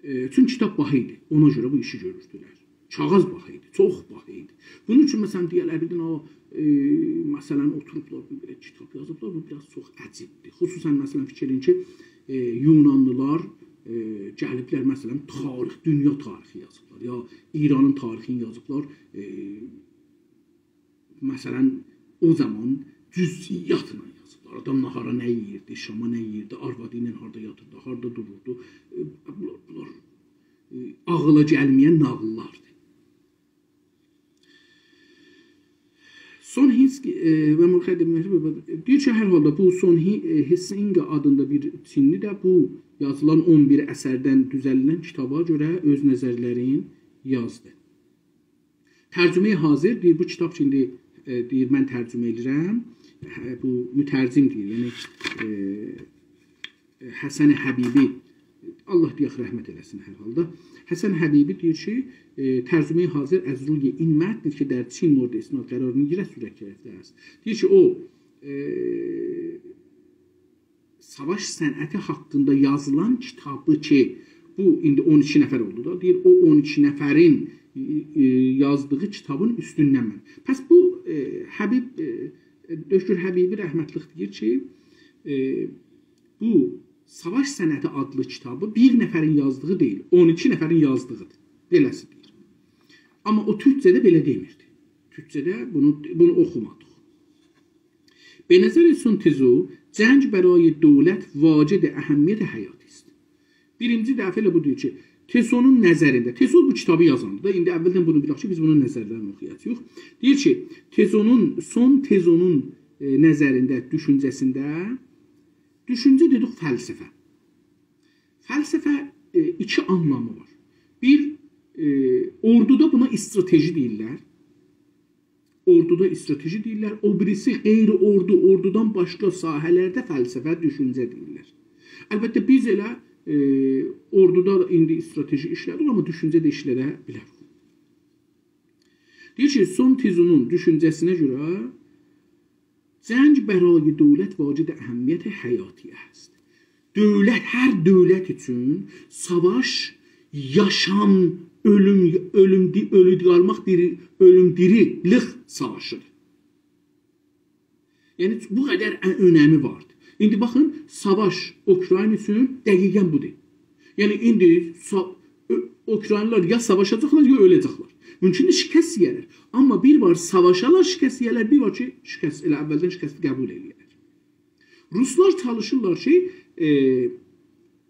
ائ، چونکی کیتاب باها ایدی. اونا گؤره بو ایشی گؤروردولر. کاغیذ باها ایدی، چوخ باها ایدی. بونون اوچون، مثلاً، دئیرلر، بیر دنه او، ائ، مثلاً، اوتوروبلار، بیر بئله کیتاب یازیبلار، بو بیر آز چوخ عجیبدیر. خصوصاً، مثلاً، فیکیر ائله‌یین کی، ائ، یونانلیلار، ائ، گلیبلر، مثلاً، تاریخ، دونیا تاریخی یازیبلار، یا ایرانین تاریخینی یازیبلار، ائ، مثلاً، او زامان جزئیاتلا یازیبلار. آدام ناهارا نه یئییردی، شاما نه یئییردی، آروادی ایله هاردا یاتیردی، هاردا دوروردو. ائ، بونلار، بونلار، ائ، عاغیلا گلمه‌ین ناغیللاردیر. سون هینسکی، ائ، و مولخدی دئییر کی، هر حالدا بو سون هی-، ائ، هیسینگا آدیندا بیر چینلی ده بو یازیلان اون بیر اثردن دوزه‌لیلن کیتابا گؤره اؤز نظرلرین یازدی. ترجمه‌ی حاضر، دئییر، بو کیتاب کی، ایندی، ائ، دئییر، من ترجمه ائدیرم. هه، بو مترجم دئییر، یعنی، ائ، ائ، حسن حبیبی، الله دئیک رحمت ائله‌سین هر حالدا. حسن حبیبی دئییر کی، ائ، ترجمه‌ی حاضر از روی این متن که در چین مورد استناد قرار می‌گیرد صورت گرفته است. دئییر کی، او، ائ، ساواش صنعتی حاقیندا یازیلان کیتابی کی، بو ایندی اون ایکی نفر اولدو دا، دئییر، او اون ایکی نفرین، ائ، ائ، یازدیغی کیتابین اوستوندن من. پس بو، ائ، حبیب، ائ، دکتر حبیبی رحمتلیک دئییر کی، ائ، بو ساواش صنعتی آدلی کیتابی بیر نفرین یازدیغی دئییل، اون ایکی نفرین یازدیغیدیر. بئله‌سی دئییر. آمما او تورکجه‌ده بئله دئمیردی. تورکجه‌ده بونو، بونو اوخومادیق. به نظر سون تزو، جنگ برای دولت واجد اهمیت حیاتی است. بیرینجی دفعه ائله بو دئییر کی، تزونون نظرینده، تزو بو کیتابی یازاندی دا، ایندی اولدن بونو بیلک کی، بیز بونون نظرلرینی اوخویاجاغیق. دئییر کی، تزونون، سون تزونون، ائ، نظرینده، دوشونجه‌سینده، دوشونجه دئدیک، فلسفه. فلسفه، ائ، ایکی آنلامی وار. بیر، ائ، اوردودا بونا استراتژی دئییرلر. اوردودا استراتژی دئییرلر. او بیریسی غیر اوردو، اوردودان باشقا ساحه‌لرده فلسفه، دوشونجه دئییرلر. البته، بیز ائله، ائ، اوردودا ایندی استراتژی ایشله‌دیریک، آمما دوشونجه ده ایشله‌ده بیلریک. دئییر کی، سون تزونون دوشونجه‌سینه گؤره جنگ برای دولت واجد اهمیت حیاتی است. دولت، هر دولت اوچون ساواش یاشام، اؤلوم، اؤلوم، دی-، اؤلو قالماق دیری، اؤلوم دیریلیک ساواشیدیر. یعنی، بو قدر ا-، اؤنمی واردیر. ایندی باخین، ساواش اوکراین اوچون دقیقاً بودور. یعنی، ایندی سا-، اؤ-، اوکراینلیلار یا ساواشاجاقلار، یا اؤله‌جکلر. مومکوندور، شکست یئیرلر. آمما بیر وار ساواشالار، شکست یئیرلر، بیر وار کی، شکست، ائله اولدن شکستی قبول ائدیرلر. روسلار چالیشیرلار کی، ائ،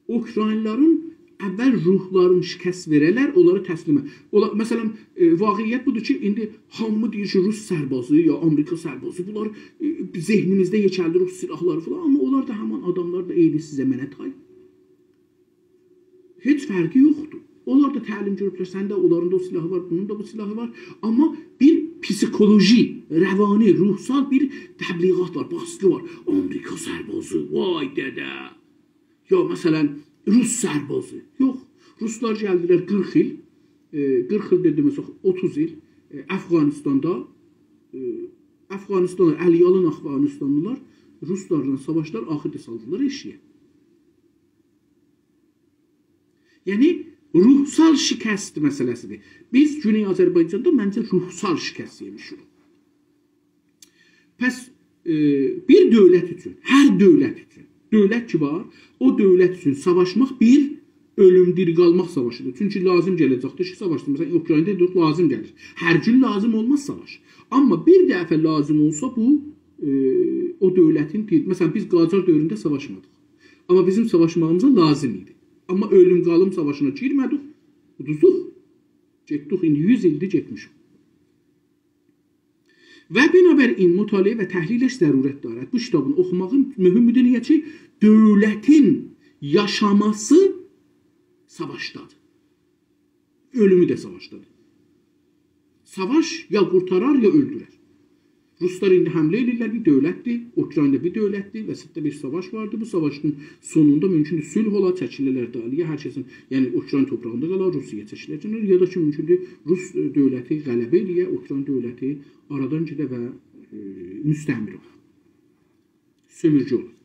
اوکراینلیلارین اول روحلارین شکست وئره‌لر، اونلاری تسلیم ائ-، اولا-، مثلاً، ائ، واقعیت بودور کی، ایندی هامی دئییر کی، روس سربازی یا آمریکا سربازی، بونلار، ائ، ذهنیمیزده یئکلدیر روس سلاحلاری فلان، آمما اونلار دا همان آداملار دا عینی سیزه، منه تای. هئچ فرقی یوخدور. اونلار دا تعلیم گؤروبلر، سن ده، اونلارین دا او سلاحی وار، بونون دا بو سلاحی وار. آمما بیر پسیکولوژی، روانی، روحسال بیر تبلیغات وار، باسقی وار. آمریکا سربازی، وای دده. یا، مثلاً، روس سربازی. یوخ، روسلار گلدیلر قیرخ ایل، ائ، قیرخ ایل دئدیم، مثلاً، اوتوز ایل، ائ، افغانستاندا، ائ، افغانستان، الی‌آلین افغانستانلیلار روسلارلا ساواشدیلار، آخیردا سالدیلار ائشیگه. یعنی، روحسال شکست مسئله‌سیدیر. بیز گونئی آذربایجاندا، منجه، روحسال شکست یئمیشیک. پس، ائ، بیر دؤولت اوچون، هر دؤولت اوچون، دؤولت کی وار، او دؤولت اوچون ساواشماق بیر اؤلوم دیری قالماق ساواشیدیر. چونکی لازیم گله‌جکدیر کی، ساواشسین. مثلاً، اوکراینادا یوخ، لازیم گلیر. هر گون لازیم اولماز ساواش. آمما بیر دفعه لازیم اولسا بو، ائ، او دؤولتین دیر-، مثلاً، بیز قاجار دؤورونده ساواشمادیق. آمما بیزیم ساواشماغیمیزا لازیم ایدی. آمما اؤلوم قالیم ساواشینا گیرمه‌دیک، اودوزدوق. گئتدیک، ایندی یوز ایلدیر گئتمیشیک. و بنابراین مطالعه و تحلیلش ضرورت دارد. بو کیتابین اوخوماغین مهمدور، نییه کی، دؤولتین یاشاماسی ساواشدادیر. اؤلومو ده ساواشدادیر. ساواش یا قورتارار، یا اؤلدورر. روسلار ایندی حمله ائدیرلر، بیر دؤولتدیر، اوکراین دا بیر دؤولتدیر، وسطده بیر ساواش واردی. بو ساواشین سونوندا مومکوندور صلح اولا، چکیلرلر دالی‌یا، هر کسین، یعنی اوکراین توپراغیندا قالار، روسیه چکیلر، یا دا کی مومکوندور روس، ائ، دؤولتی غلبه ائله‌یه، اوکراین دؤولتی آرادان گئده و، ائ، مستعمره اولا. سؤمورگه اولا.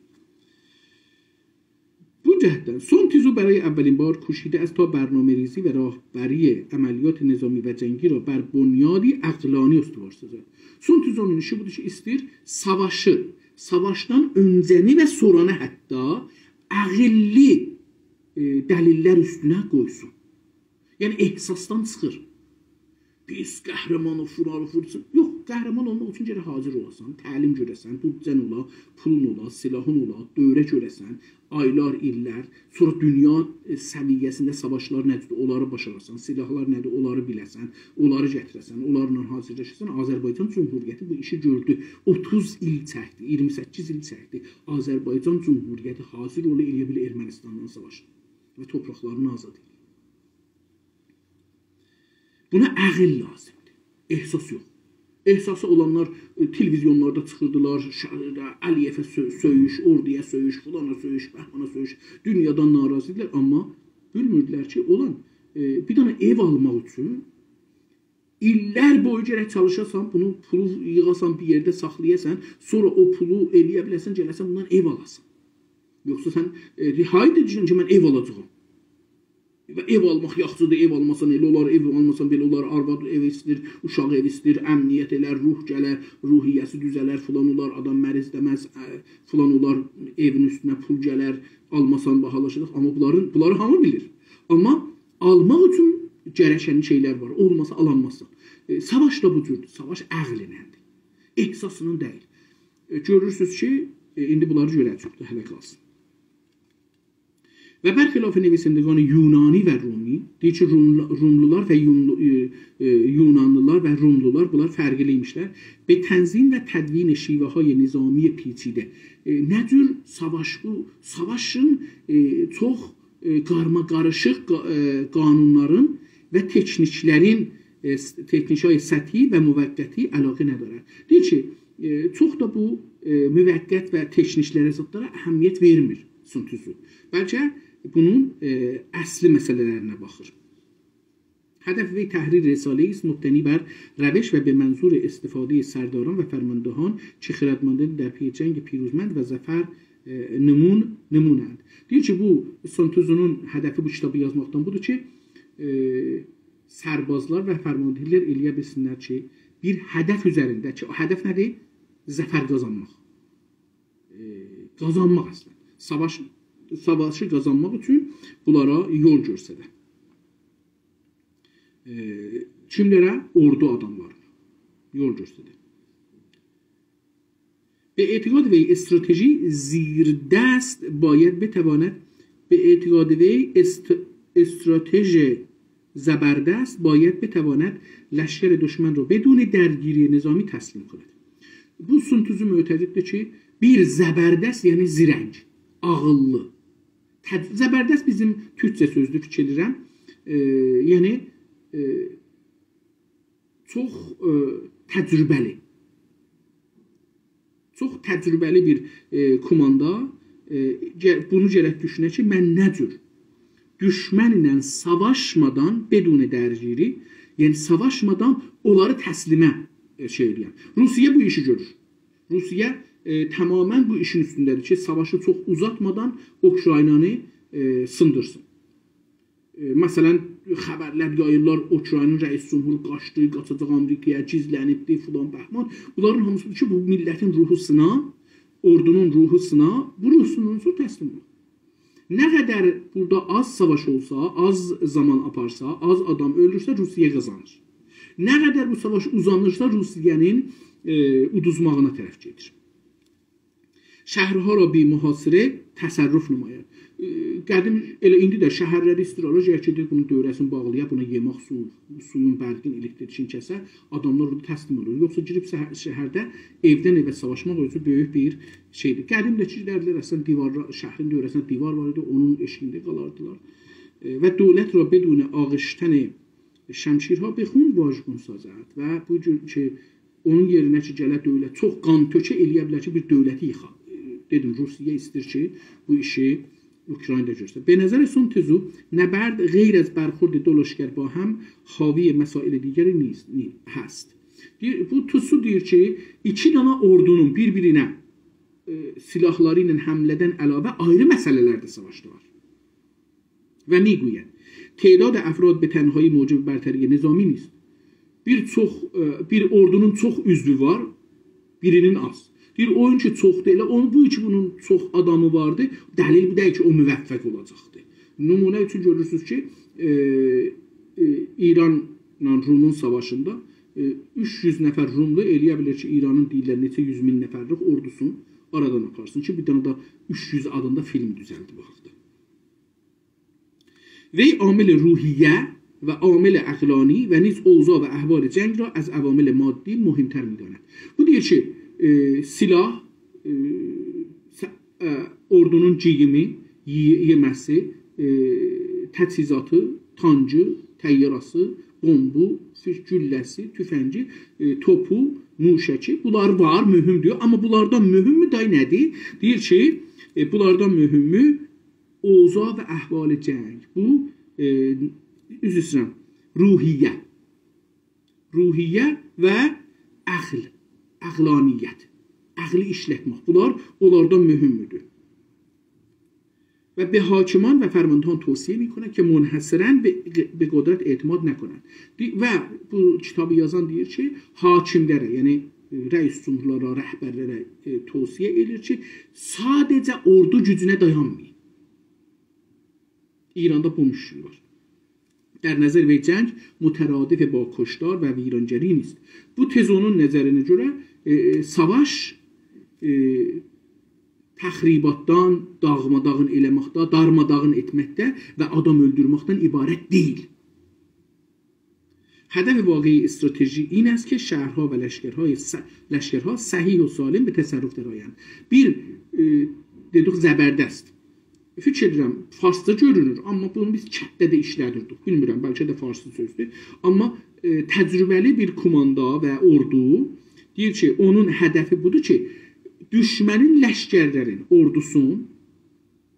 بو جهتدن سون تزو برای اولین بار کوشیده است تا برنامه‌ریزی و رهبری عملیات نظامی و جنگی را بر بنیادی عقلانی استوار سازد. سون تزونون ایشی بودور کی، ایسته‌ییر ساواشی، ساواشدان اؤنجه‌نی و سورانی حتی عقللی، ائ، دلیل‌لر اوستونه قویسون. یعنی احساسدان چیخیر. بیز قهرمانیق، فیلانیق، فیلانیق. یوخ، قهرمان اولماق اوچون گرک حاضر اولاسان، تعلیم گؤره‌سن، بودجه‌ن اولا، پولون اولا، سلاحین اولا، دوره گؤره‌سن، آیلار، ایللر، سونرا دونیا، ائ، سویه‌سینده ساواشلار نه‌دیر، اونلاری باشاراسان، سلاحلار نه‌دیر، اونلاری بیله‌سن، اونلاری گتیره‌سن، اونلارلا حاضرلاشاسان، آذربایجان جمهوریتی بو ایشی گؤردو. اوتوز ایل چکدی، اییرمی سککیز ایل چکدی. آذربایجان جمهوریتی حاضر اولا، ائلیه بیلیر ارمنستانلا ساواشا و توپراقلارینی آزاد ائلیه. بونا عقل لازیمدیر. احساس یوخ. احساسی اولانلار، ائ، تلویزیونلاردا چیخیردیلار، ش-، علی‌یئوه سؤ-، سؤیوش، اوردویا سؤیوش، فیلانا سؤیوش، بهمانا سؤیوش. دونیادان ناراضی ایدیلر، آمما بیلمیردیلر کی، اولان، ائ، بیر دنه ائو آلماق اوچون ایللر بویو گرک چالیشاسان، بونو پولو ییغاسان، بیر یئرده ساخلایاسان، سونرا او پولو ائلیه بیله‌سن، گله‌سن بوندان ائو آلاسان. یوخسا سن، ائ، ری‌هایی دئییرسن کی، من ائو آلاجاغام. و ائو آلماق یاخشیدیر، ائو آلماسان ائله اولار، ائو آلماسان بئله اولار، آرواد ائو ایسته‌ییر، اوشاق ائو ایسته‌ییر، امنیت ائلر، روح گلر، روحیه‌سی دوزه‌لر، فیلان اولار، آدام مریض دئمز، ا، فیلان اولار، ائوین اوستونه پول گلر، آلماسان باهالاشاجاق. آمما بونلارین، بونلاری هامی بیلیر. آمما آلماق اوچون گرکن شئیلر وار، اولماسا آلانمازسان. ائ، ساواش دا بو جوردور، ساواش عقلینندیر، احساسینان دئییل. ائ، گؤرورسونوز کی، ائ، ایندی بونلاری گؤره‌جه‌ییک ده، هله قالسین. و برخلاف نویسندگان یونانی و رومی، دئییر کی، روملو-، روملولار و یوملو-، ائ، ائ، یونانلیلار و روملولار، بونلار فرقلی ایمیشلر. به تنظیم و تدوین شیوه‌های نظامی پیچیده. ائ، نه جور ساواش بو؟ ساواشین، ائ، چوخ، ائ، قارما-قاریشیق قا-، ائ، قانونلارین و تکنیکلرین، ائ، س-، تکنیک‌های سطحی و موقتی علاقه ندارد. دئییر کی، ائ، چوخ دا بو، ائ، موقت و تکنیکلره، زادلارا اهمیت وئرمیر سون تزو. بلکه بونون، ائ، اصلی مسئله‌لرینه باخیر. هدف وی تحریر رساله‌ای است مبتنی بر روش و به منظور استفادهٔ سرداران و فرماندهان که خردمندانه در پی جنگ پیروزمند و ظفر، ائ، نمون-، نمونند. دئییر کی، بو سون تزونون هدفی بو کیتابی یازماقدان بودور کی، ائ، سربازلار و فرماندهلر ائلیه بیلسینلر کی، بیر هدف اوزرینده کی، او هدف نه‌دیر؟ ظفر قازانماق. ائ، قازانماق اصلینده. ساواش، ساواشی قازانماق اوچون بونلارا یول گؤستره. ائ، کیملره؟ اوردو آداملارینا یول گؤستره. به اعتقاد وی استراتژی زیردست باید بتواند، به اعتقاد وی است-، استراتژ زبردست باید بتواند لشکر دشمن را بدون درگیری نظامی تسلیم کند. بو سون تزو معتقددیر کی، بیر زبردست، یعنی زیرنگ، عاغیللی. تج-، زبردست بیزیم تورکجه سؤزدور، فیکیر ائدیرم. ائ، یعنی، ائ، چوخ، ائ، تجربه‌لی. چوخ تجربه‌لی بیر، ائ، کوماندا، ائ، گ-، بونو گرک دوشونه کی، من نه جور دوشمنله ساواشمادان، بدون درگیری، یعنی ساواشمادان اونلاری تسلیمه، ائ، شئی ائله‌یم. روسیه بو ایشی گؤرور. روسیه، ائ، تمامیله بو ایشین اوستونده‌دیر کی، ساواشی چوخ اوزاتمادان اوکراینانی، ائ، سیندیرسین. ائ، مثلا، خبرلر یاییرلار، اوکراینین رئیس جمهورو قاچدی، قاچاجاق آمریکایا، گیزلنیبدی، فیلان بهمان. بونلارین هامیسی بودور کی، بو میللتین روحو سینا، اوردونون روحو سینا، بو روح سیناندان سونرا تسلیم اولور. نه قدر بورادا آز ساواش اولسا، آز زامان آپارسا، آز آدام اؤلورسه، روسیه قازانیر. نه قدر بو ساواش اوزانیرسا، روسیه‌نین، ائ، اودوزماغینا طرف گئدیر. شهرها را بی محاصره تصرف نماید. ائ، قدیم، ائله ایندی ده شهرلری ایسته‌ییر آلا، گرک گئدیر بونون دؤوره‌سینی باغلایا، بونا یئمک، سو، سویون، برقین، الکتریکین کسه، آداملار اورادا تسلیم اولور. یوخسا گیریب سه-، شهرده ائودن ائوه ساواشماق اؤزو بؤیوک بیر شئیدیر. قدیم ده کی، گئدردیلر اصلینده دیوارلا، شهرین دؤوره‌سینده دیوار وار ایدی، اونون ائشیگینده قالاردیلار. ائ، و دولت را بدون آغشتن شمشیرها به خون واژگون سازد. و بو جور کی، اونون یئرینه کی، گله دؤولت، چوخ قان تؤکه، ائلیه بیلر کی، بیر دؤولتی ییخا. ائ، دئدیم، روسیه ایسته‌ییر کی، بو ایشی اوکراینادا گؤرسه. به نظر سون تزو، نبرد غیر از برخورد دو لشکر با هم حاوی مسائل دیگری نیست، نی-، هست. دئییر، بو تزو دئییر کی، ایکی دانا اوردونون بیر-بیرینه، ائ، سلاحلاری ایله حمله‌دن علاوه آیری مسئله‌لر ده ساواشدا وار. و می‌گوید: تعداد افراد به تنهایی موجب برتری نظامی نیست. بیر چوخ، ائ، بیر اوردونون چوخ عضوو وار، بیرینین آز. دئییر، او کی چوخدور، ائله اونون، بو کی بونون چوخ آدامی واردی، دلیل بو دئییل کی، او موفق اولاجاقدی. نمونه اوچون گؤرورسونوز کی، ائ، ائ، ایرانلا رومون ساواشیندا، ائ، اوچ یوز نفر روملو ائلیه بیلیر کی، ایرانین دئییرلر نئچه یوز مین نفرلیک اوردوسون آرادان آپارسین کی، بیر دنه ده اوچ یوز آدیندا فیلم دوزلدیب او حاقدا. وی عامل روحیه و عامل عقلانی و نیز اوضاع و احوال جنگ را از عوامل مادی مهم‌تر می‌داند. بو دئییر کی، ائ، سلاح، ائ، س-، ائ، اوردونون گئییمی، یئ-، یئمه‌سی، ائ، تجهیزاتی، تانکی، طیاره‌سی، بومبو، فیش-، گولله‌سی، توفنگی، ائ، توپو، موشکی، بونلار وار، مهمدور. آمما بونلاردان مهمو دا نه‌دیر؟ دئییر کی، ائ، بونلاردان مهمو اوضاع و احوال جنگ. بو، ائ، عذر ایسته‌ییرم، روحیه. روحیه و عقل، عقلانیت، عقلی ایشلتمک. بونلار اونلاردان مهمدور. و به حاکمان و فرماندهان توصیه می‌کند که منحصراً به، به قدرت اعتماد نکنند. دی-، و بو کیتابی یازان دئییر کی، حاکملره، یعنی، ائ، رئیس جمهورلارا، رهبرلره، ائ، توصیه ائدیر کی، ساده‌جه اوردو گوجونه دایانمایین. ایراندا بو مشکل وار. در نظر وی جنگ مترادف با کشتار و ویرانگری نیست. بو تزونون نظرینه گؤره، ائ، ائ، ساواش، ائ، تخریباتدان، داغماداغین ائله‌مکده، دارماداغین ائتمکده و آدام اؤلدورمکدن عبارت دئییل. هدف واقعی استراتژی این است که شهرها و لشکرهای س-، لشکرها صحیح و سالم به تصرف درآیند. بیر، ائ، دئدیک، زبردست. فیکیر ائدیرم، فارسجا گؤرونور، آمما بونو بیز کتده ده ایشله‌دیردیک. بیلمیرم، بلکه ده فارسی سؤزدور. آمما، ائ، تجربه‌لی بیر کوماندا و اوردو دئییر کی، اونون هدفی بودور کی، دوشمنین لشکرلرین، اوردوسون،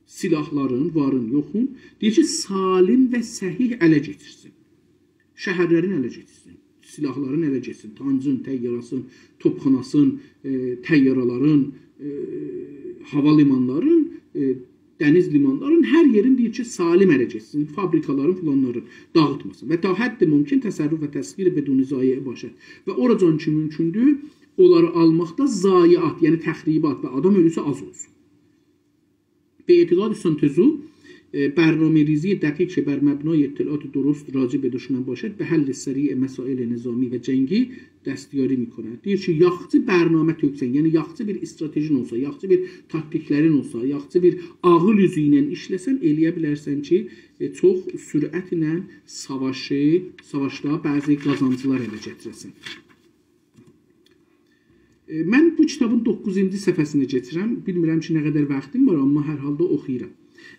سلاحلارین، وارین، یوخون، دئییر کی، سالم و صحیح اله کئچیرسین. شهرلرین اله کئچیرسین. سلاحلارین اله کئچیرسین. تانکین، طیاره‌سین، توپخاناسین، ائ، طیاره‌لرین، ائ، هاوا لیمانلارین، ائ، دنیز لیمانلارین، هر یئرین دئییر کی، سالم اله کئچیرسین. فابریکالارین، فلانلارین داغیتماسین. و تا حد ممکن تصرف و تسخیر بدون ضایعه باشد. و اوراجان کی مومکوندور، اونلاری آلماقدا ضایعات، یعنی تخریبات و آدام اؤلوسو آز اولسون. به اعتقاد سون تزو، اه، برنامه‌ریزی دقیق که بر مبنای اطلاعات درست راجع به دشمن باشد، به حل سریع مسائل نظامی و جنگی دستیاری می‌کند. دئییر کی، یاخشی برنامه تؤکسن، یعنی یاخشی بیر استراتژین اولسا، یاخشی بیر تاکتیکلرین اولسا، یاخشی بیر عاغیل اوزو ایله ایشله‌سن، ائلیه بیلرسن کی، ائ، چوخ سرعتله ساواشی، ساواشدا بعضی قازانجلار اله گتیره‌سن. ائ، من بو کیتابین دوققوزونجو صفحه‌سینه کئچیرم. بیلمیرم کی، نه قدر واختیم وار، آمما هر حالدا اوخویورام.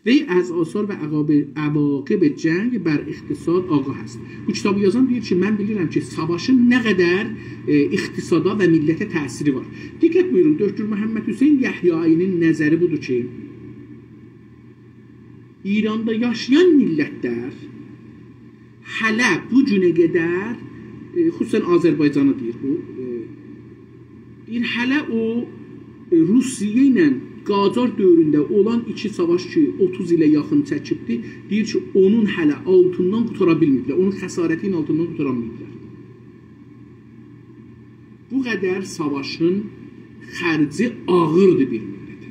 وی از آثار و عقاب-، عواقب جنگ بر اقتصاد آگاه است. بو کیتابی یازان دئییر کی، من بیلیرم کی، ساواشین نه قدر، ائ، اقتصادا و میللته تأثیری وار. دقت بویورون، دکتر محمدحسین یحیایی‌نین نظری بودور کی، ایراندا یاشایان میللتلر هله بو گونه قدر، ائ، خصوصاً آذربایجانی دئییر بو، ائ، دئییر، هله او، ائ، روسیه ایله قاجار دؤورونده اولان ایکی ساواش کی، اوتوز ایله یاخین چکیبدی، دئییر کی، اونون هله آلتیندان قوتارا بیلمه‌ییبلر، اونون خسارتی‌نین آلتیندان قوتارا بیلمه‌ییبلر. بو قدر ساواشین خرجی آغیردیر بیر میللته.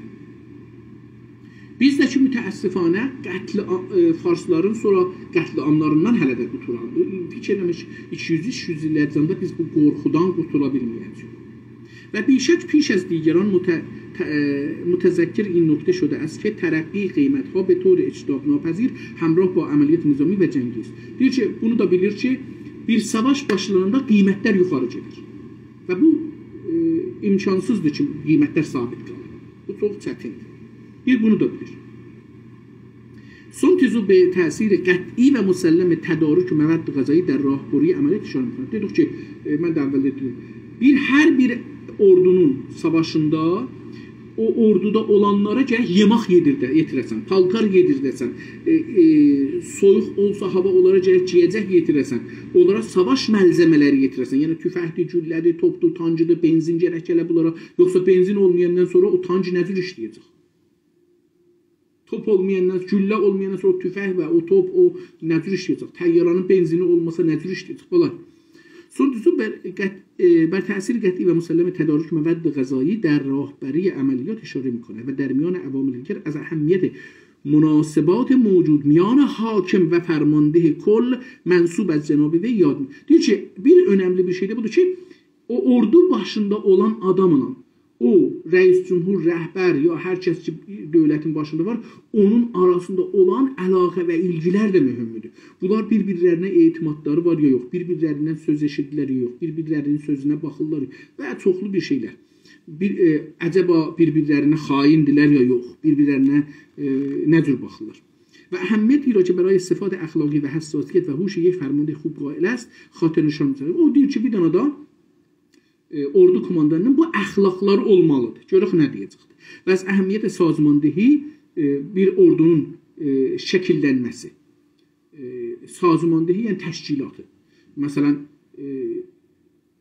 بیز ده کی، متأسفانه، قتل، ائ، فارسلارین سونرا قتل‌عاملاریندان هله ده قوتولامیر. فیکیر ائله‌میش، ایکی یوز، اوچ یوز ایل ارتباطیندا بیز بو قورخودان قوتولا بیلمه‌یه‌جه‌ییک. و بی‌شک پیش از دیگران مت-، ت-، ائ، متذکر این نکته شده است که ترقی قیمت‌ها به طور اجتناب‌ناپذیر همراه با عملیات نظامی و جنگی است. دئییر کی، بونو دا بیلیر کی، بیر ساواش باشلاناندا قیمتلر یوخاری گئدیر. و بو، ائ، امکانسیزدیر کی، قیمتلر ثابت قالیر. بو چوخ چتیندیر. بیر بونو دا بیلیر. سون تزو به تأثیر قطعی و مسلم تدارک مواد غذایی در راهبری عملیات اشاره می‌کند. دئدیک کی، ائ، من ده اول دئدیم، بیر، هر بیر اوردونون ساواشیندا او اوردودا اولانلارا گرک یئمک یئدیرده-، یئتیره‌سن، پالتار یئدیرده‌سن، ائ، ائ، سویوق اولسا هاوا، اونلارا گرک گئیه‌جک یئتیره‌سن، اونلارا ساواش ملزمه‌لری یئتیره‌سن. یعنی توفنگدیر، گولله‌دیر، توپدور، تانکیدیر، بنزین گرک گله بونلارا. یوخسا بنزین اولمایاندان سونرا او تانک نه جور ایشله‌یه‌جک؟ توپ اولمایاندان، گولله اولمایاندان سونرا او توفنگ و او توپ، او نه جور ایشله‌یه‌جک؟ طیاره‌نین بنزینی اولماسا نه جور ایشله‌یه‌جک؟ فلان. سونونجوسو، بر-، قط-، ائ، بر تأثیر قطعی و مسلم تدارک مواد غذایی در رهبری عملیات اشاره می‌کند و در میان عوامل دیگر از اهمیت مناسبات موجود میان حاکم و فرمانده کل منصوب از جناب وی یاد می-، دئییر کی، بیر اؤنملی بیر شئی ده بودور کی، او اوردو باشیندا اولان آداملا او رئیس جمهور، رهبر یا هر کس کی، دؤولتین باشیندا وار، اونون آراسیندا اولان علاقه و ایلگیلر ده مهمدور. بونلار بیر-بیرلرینه اعتمادلاری وار یا یوخ، بیر-بیرلریندن سؤز ائشیدیرلر یا یوخ، بیر-بیرلرینین سؤزونه باخیرلار و چوخلو بیر شئیلر. بیر، ائ، عجبا بیر-بیرلرینه خائندیرلر یا یوخ، بیر-بیرلرینه، ائ، نه جور باخیرلار؟ و اهمیتی را که برای صفات اخلاقی و حساسیت و هوش یک فرمانده خوب قائل است، خاطر نشان می‌دهد. او دئییر کی، بیر دنه ده ائ، اوردو کوماندانینین بو اخلاقلاری اولمالیدیر. گؤرک نه دئیه‌جکدیر. و از اهمیت سازماندهی، ائ، بیر اوردونون، ائ، شکیللنمه‌سی. ائ، سازماندهی، یعنی تشکیلاتی. مثلا، ائ،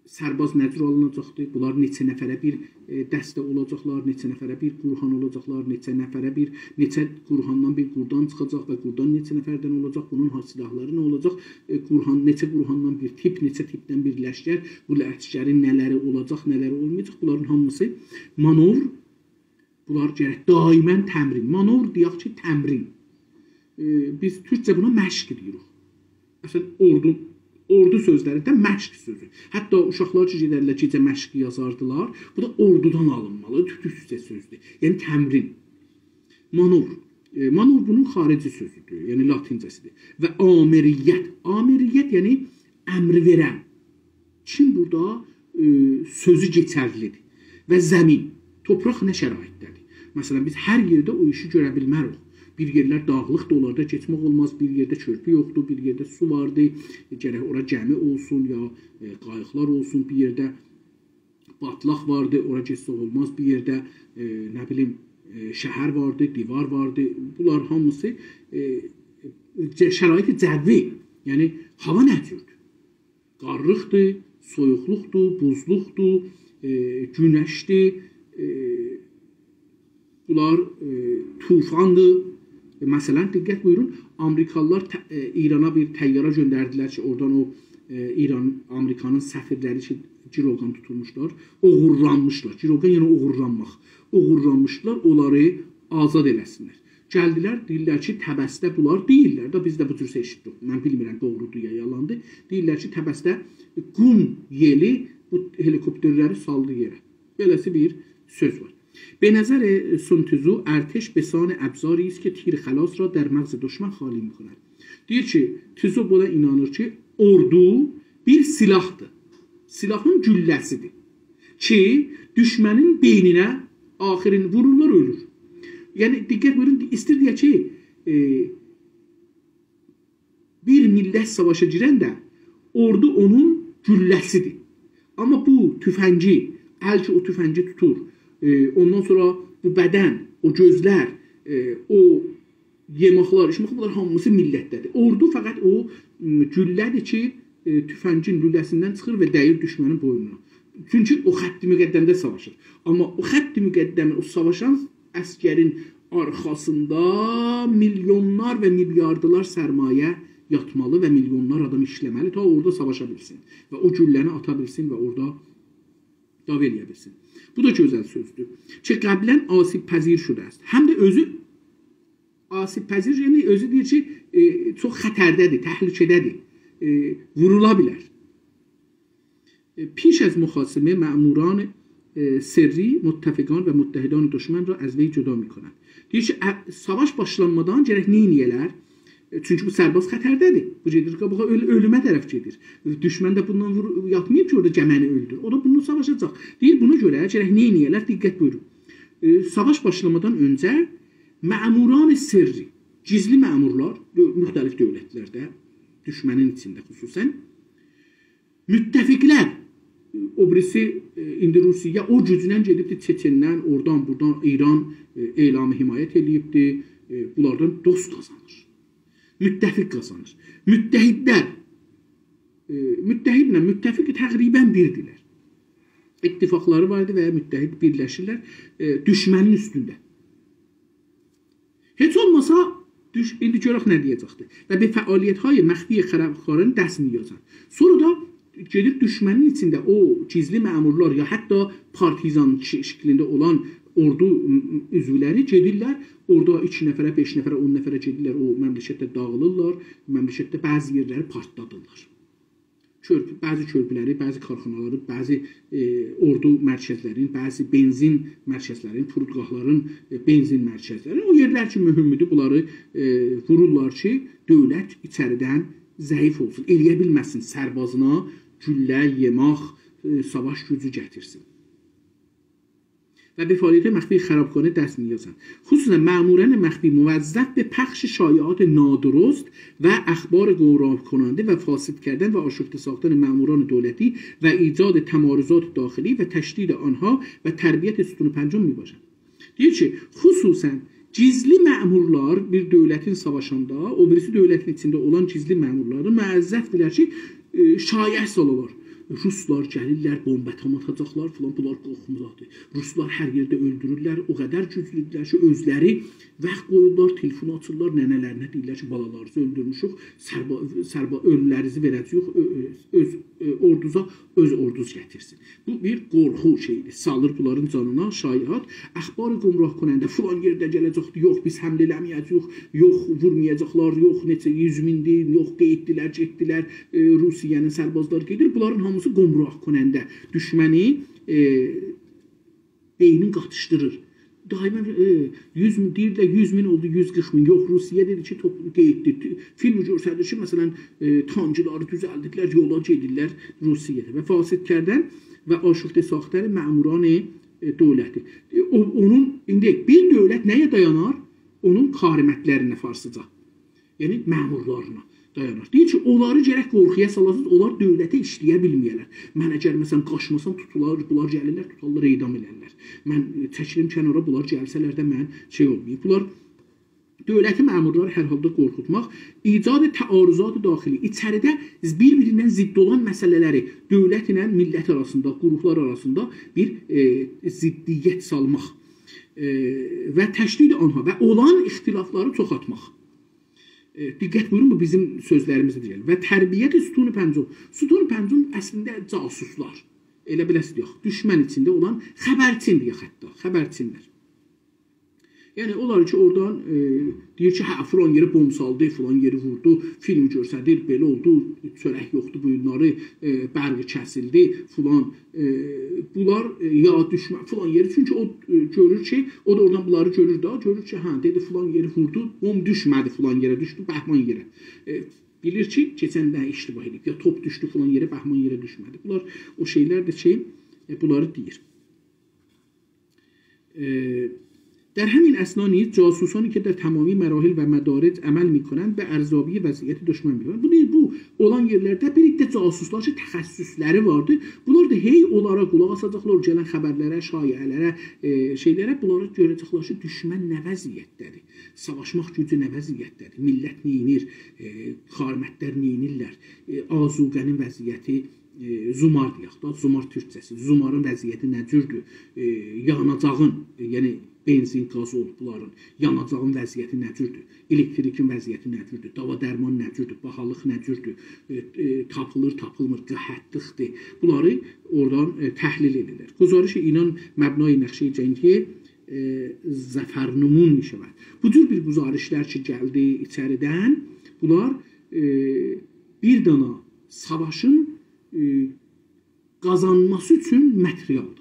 سرباز نه جور آلیناجاقدیر؟ بونلار نئچه نفره بیر، ائ، دسته اولاجاقلار، نئچه نفره بیر گروهان اولاجاقلار، نئچه نفره بیر، نئچه گروهاندان بیر گروهان چیخاجاق و گروهان نئچه نفردن اولاجاق؟ بونون ها-، سلاحلاری نه اولاجاق؟ ائ، گروهان، نئچه گروهاندان بیر تیپ، نئچه تیپدن بیر لشکر، بو لشکرین نه‌لری اولاجاق، نه‌لری اولمایاجاق، بونلارین هامیسی مانور. بونلار گرک دائما تمرین. مانور دئیک کی، تمرین. ائ، بیز تورکجه بونا مشق دئییریک. اصلا، اوردو، اوردو سؤزلری ده مشق سؤزو. حتی اوشاقلار کی، گئدرلر گئجه مشق یازاردیلار، بو دا اوردودان آلینمالی، تورکجه سؤزدور. یعنی تمرین. مانور. ائ، مانور بونون خارجی سؤزودور، یعنی لاتینجه‌سیدیر. و آمریت. آمریت، یعنی امر وئرن. کیم بورادا، ائ، سؤزو کئچرلیدیر؟ و زمین، توپراق نه شرایطده‌دیر؟ مثلا، بیز هر یئرده او ایشی گؤره بیلمه‌ریک. بیر یئرلر داغلیقدیر، اونلاردا کئچمک اولماز، بیر یئرده کؤرپو یوخدور، بیر یئرده سو واردیر، ائ، گرک اورا گمی اولسون، یا، ائ، قاییقلار اولسون، بیر یئرده باتلاق واردی، اورا گئتسه اولماز، بیر یئرده، ائ، نه بیلیم، ائ، شهر واردی، دیوار واردی. بونلار هامیسی، ائ، ج-، شرایط جوی، یعنی هاوا نه جوردور؟ قارلیقدیر، سویوقلوقدور، بوزلوقدور، ائ، گونشدیر، ائ، بونلار، ائ، طوفاندیر. ائ، مثلا، دقت بویورون، آمریکالیلار ط-، ائ، ایرانا بیر طیاره گؤندردیلر کی، اورادان او، ائ، ایران، آمریکانین سفیرلری کی، گیروگان توتولموشلار، اوغورلانمیشلار. گیروگان، یعنی اوغورلانماق. اوغورلانمیشلار، اونلاری آزاد ائله‌سینلر. گلدیلر، دئییرلر کی، طبسده بونلار دئییرلر ده، بیز ده بو جور ائشیتدیک. من بیلمیرم، دوغرودور یا یالاندیر. دئییرلر کی، طبسده قوم یئلی بو هلیکوپترلری سالدی یئره. بئله‌سی بیر سؤز وار. به نظر سون تزو، ارتش به سان ابزاری است که تیر خلاص را در مغز دشمن خالی می‌کند. دئییر کی، تزو بونا اینانیر کی، اوردو بیر سلاحدیر. سلاحین گولله‌سیدیر. کی، دوشمنین بئینینه آخرین وورورلار، اؤلور. یعنی، دقت بویورون، ایسته‌ییر دئیه کی، ائ، بیر میللت ساواشا گیرنده اوردو اونون گولله‌سیدیر. آمما بو توفنگی، ال کی او توفنگی توتور، ائ، اوندان سونرا بو بدن، او گؤزلر، ائ، او یئمکلر، ایچمکلر، بونلار هامیسی میللتده‌دیر. اوردو فقط او، م، گولله‌دیر کی، ائ، توفنگین لوله‌سیندن چیخیر و دَییر دوشمنین بوینونا. چونکی او خط مقدمده ساواشیر. آمما او خط مقدمین، او ساواشان عسگرین آرخاسیندا میلیونلار و میلیاردلار سرمایه یاتمالی و میلیونلار آدام ایشله‌مه‌لی، تا اورادا ساواشا بیلسین و او گولله‌نی آتا بیلسین و اورادا دعوا ائله‌یه بیلسین. بو دا گؤزل سؤزدور. که قبلاً آسیب‌پذیر شده است. هم ده اؤزو آسیب‌پذیر، یعنی اؤزو دئییر کی، ائ، چوخ خطرده‌دیر، تهلکه‌ده‌دیر، ائ، وورولا بیلر. ائ، پیش از مخاصمه مأموران، ائ، سری متفقان و متحدان دشمن را از وی جدا می‌کنند. دئییر کی، ا-، ساواش باشلانمادان گرک نه ائله‌یه‌لر؟ ائ، چونکی بو سرباز خطرده‌دیر. بو گئدیر قاباغا، اؤل-، اؤلومه طرف گئدیر. دوشمن ده بوندان وور-، یاتماییب کی، اورادا گمینی اؤلدور. او دا بوندان ساواشاجاق. دئییر، بونا گؤره گرک نه ائله‌یه‌لر؟ دقت بویورون. ائ، ساواش باشلامادان اؤنجه مأموران سری، گیزلی مأمورلار، دؤ-، مختلف دؤولتلرده، دوشمنین ایچینده خصوصاً، متفقلر، او بیریسی، ائ، ایندی روسیه او گوجونن گئدیبدی چئچندن، اورادان، بورادان ایران، ائ، اعلام حمایت ائله‌ییبدی. ائ، بونلاردان دوست قازانیر. متفق قازانیر. متحدلر، ائ، متحدله متفق تقریبا بیردیرلر. اتفاقلاری واردی و یا متحد بیرلشیرلر، ائ، دوشمنین اوستونده. هئچ اولماسا، دوش-، ایندی گؤرک نه دئیه‌جکدیر. «و به فعالیت‌های مخفی خرابکارانه دست می‌یازند.» سونرا دا گئدیر دوشمنین ایچینده او گیزلی مأمورلار یا حتی پارتیزان ش-، شکلینده اولان اوردو م-، م-، عضولری گئدیرلر، اورادا ایکی نفره، بئش نفره، اون نفره گئدیرلر، او مملکتده داغیلیرلار، مملکتده بعضی یئرلری پارتلادیرلار. کؤرپو، بعضی کؤرپولری، بعضی کارخانالاری، بعضی، ائ، اوردو مرکزلرین، بعضی بنزین مرکزلرین، فرودگاهلارین، ائ، بنزین مرکزلرین، او یئرلر کی مهمدور، بونلاری، ائ، وورورلار کی دؤولت ایچریدن ضعیف اولسون، ائلیه بیلمه‌سین سربازینا گولله، یئماق، ائ، ساواش گوجو گتیرسین. «و به فعالیت مخفی خرابکارانه دست می‌یازند، خصوصا مأموران مخفی موظف به پخش شایعات نادرست و اخبار گمراه کننده و فاسد کردن و آشفته ساختن مأموران دولتی و ایجاد تمارضات داخلی و تشدید آنها و تربیت ستون پنجم می‌باشند.» دئییر کی، خصوصا گیزلی مأمورلار، بیر دؤولتین ساواشاندا، او بیریسی دؤولتین ایچینده اولان گیزلی مأمورلاری موظفدیرلر کی، ائ، شایعه سالالار. روسلار گلیرلر، بمب اتم آتاجاقلار فلان، بونلار قورخمالیدیر. روسلار هر یئرده اؤلدورورلر، او قدر گوجلودورلر کی، اؤزلری وقت قویورلار، تلفون آچیرلار، ننه‌لرینه دئییرلر کی، بالالارینیزی اؤلدورموشوک، سربا-، سربا-، اؤلولرینیزی وئره‌جه‌ییک، اؤ-، اؤ-، اؤز، ائ، اوردوزا، اؤز اوردوز گتیرسین. بو بیر قورخو شئییدیر. سالیر بونلارین جانینا شایعات. اخبار گمراه کننده، فلان یئرده گله‌جکدیر، یوخ، بیز حمله ائله‌مه‌یه‌جه‌ییک، یوخ، وورمایاجاقلار، یوخ، نئچه یوز مین‌دیر، یوخ، قئییتدیلر، گئتدیلر، ائ، روسیه‌نین سربازلاری گئدیر. بونلارین هامیسی گمراه کننده. دوشمنی، ائ، بئینین قاتیشدیریر. دائما، ائ، یوز مین، دئییرلر، یوز مین اولدو، یوز قیرخ مین. یوخ، روسیه دئدی کی، توپ-، قئییتدی. تو-، فیلم گؤستریر کی، مثلا، ائ، تانکلاری دوزلدیبلر، یولا گئدیرلر روسیه‌ده. «و فاسد کردن و آشفته ساختن مأموران، ائ، دولتی.» ائ، او، اونون، ایندی بیر دؤولت نه‌یه دایانار؟ اونون کارمندلرینه، فارسیجا. یعنی مأمورلارینا دایانار. دئییر کی، اونلاری گرک قورخویا سالاسینیز، اونلار دؤولته ایشله‌یه بیلمه‌یه‌لر. من اگر، مثلا، قاچماسام، توتولار، بونلار گلیرلر، توتارلار، اعدام ائلرلر. من، ائ، چکیلیم کنارا، بونلار گلسه‌لر ده من شئی اولماییم. بونلار دؤولتی مأمورلاری هر حالدا قورخوتماق، ایجاد تعارضات داخلی، ایچریده بیر-بیریندن ضد اولان مسئله‌لری دؤولت ایله میللت آراسیندا، گروپلار آراسیندا بیر، ائ، ضدیت سالماق، ائ، و تشدید آنها و اولان اختلافلاری چوخالتماق. ائ، دقت بویورون، بو بیزیم سؤزلریمیزدیر. «و تربیت ستون پنجم.» ستون پنجم اصلینده جاسوسلار. ائله بیله‌سیز یوخ. دوشمن ایچینده اولان خبرچیندیر حتی. خبرچینلر. یعنی، اونلار کی، اورادان، ائ، دئییر کی، هه، فلان یئری بمب سالدی، فلان یئری ووردو، فیلم گؤستریر، بئله اولدو، چؤرک یوخدور بو گونلری، ائ، برق کسیلدی، فلان. ائ، بونلار، ائ، یا دوشمن، فلان یئری، چونکی او، ائ، گؤرور کی، او دا اورادان بونلاری گؤرور دا، گؤرور کی، هه، دئدی، فلان یئری ووردو، بمب دوشمه‌دی فلان یئره، دوشدو بهمان یئره. ائ، بیلیر کی، کئچن ده اشتباه ائدیب، یا توپ دوشدو فلان یئره، بهمان یئره دوشمه‌دی. بونلار او شئیلردیر کی، ائ، بونلاری دئییر. ائ، در همین اثنا نیز جاسوسانی که در تمامی مراحل و مدارج عمل می‌کنند به ارزیابی وضعیت دشمن می‌کنند. بو دئییر، بو اولان یئرلرده بیر عده جاسوسلار کی، تخصصلری واردی. بونلار دا هئی اونلارا قولاق آساجاقلار، گلن خبرلره، شایعه‌لره، ائ، شئیلره، بونلاری گؤره‌جکلر کی، دوشمن نه وضعیتده‌دیر، ساواشماق گوجو نه وضعیتده‌دیر، میللت نئینیر، ائ، کارمندلر نئینیرلر، ائ، آذوقه‌نین وضعیتی، ائ، زومار دئیک دا، زومار تورکجه‌سی، زومارین وضعیتی نه جوردور، ائ، یاناجاغین، ائ، یعنی بنزین، گازول بونلارین، یاناجاغین وضعیتی نه جوردور، الکتریکین وضعیتی نه جوردور، داوا درمان نه جوردور، باهالیق نه جوردور، ائ، ائ، تاپیلیر، تاپیلمیر، راحتلیقدیر. بونلاری اورادان، ائ، تحلیل ائدیرلر. گزارش اینان مبنای نقشهٔ جنگی، ائ، ظفرنمون می‌شود. بو جور بیر گزارشلر کی، گلدی ایچریدن، بونلار، ائ، بیر دانا ساواشین، ائ، قازانماسی اوچون ماتریالدیلار.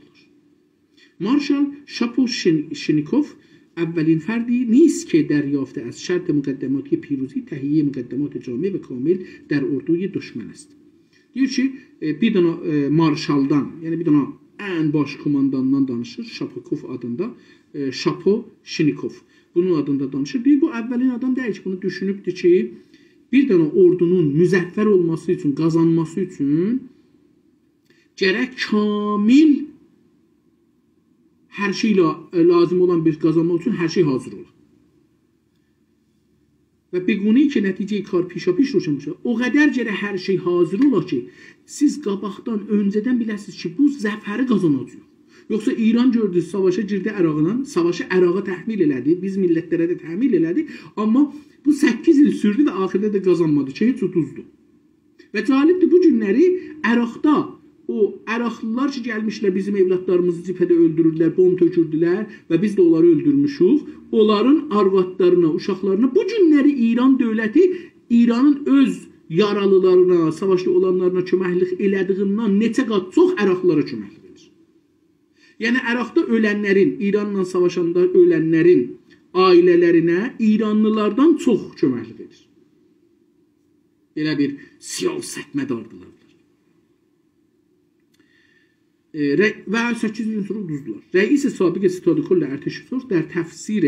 مارشال شاپو شین-، شینیکوف اولین فردی نیست که دریافته از شرط مقدماتی پیروزی تهیهٔ مقدمات جامع و کامل در اردوی دشمن است. دئییر کی، ائ، بیر دانا، ائ، مارشالدان، یعنی بیر دانا ان باش کومانداندان دانیشیر، شاپوکوف آدیندا، ائ، شاپو شینیکوف. بونون آدیندا دانیشیر. دئییر، بو اولین آدام دئییل کی، بونو دوشونوبدور کی، بیر دانا اوردونون مظفر اولماسی اوچون، قازانماسی اوچون گرک کامل هر شئی لا-، لازم اولان بیر قازانماق اوچون هر شئی حاضر اولا. و به گونه‌ای که نتیجهٔ کار پیشاپیش روشن باشد. او قدر گرک هر شئی حاضر اولا کی، سیز قاباقدان، اؤنجه‌دن بیله‌سینیز کی، بو ظفری قازاناجاغیق. یوخسا ایران گؤردو، ساواشا گیردی عراقلا، ساواشی عراقا تحمیل ائله‌دی، بیز میللتلره ده تحمیل ائله‌دی. آمما بو سککیز ایل سوردو و آخیردا دا قازانمادی کی، هئچ اودوزدو. و جالبدیر، بو گونلری عراقدا او عراقلیلار کی، گلمیشلر بیزیم اولادلاریمیزی جبهه‌ده اؤلدوروردولر، بومب تؤکوردولر و بیز ده اونلاری اؤلدورموشوک. اونلارین آروادلارینا، اوشاقلارینا بو گونلری ایران دؤولتی ایرانین اؤز یارالیلارینا، ساواشدا اولانلارینا کؤمکلیک ائله‌دیگیندن نئچه قات چوخ عراقلیلارا کؤمکلیک ائدیر. یعنی، عراقدا اؤلنلرین، ایرانلا ساواشاندا اؤلنلرین عائله‌لرینه ایرانلیلاردان چوخ کؤمکلیک ائدیر. بئله بیر سیاستمداردیلار. ائ، رئ-، و سککیز گون سونرا اودوزدولار. رئیس سابق ستاد کل ارتش سرخ در تفسیر،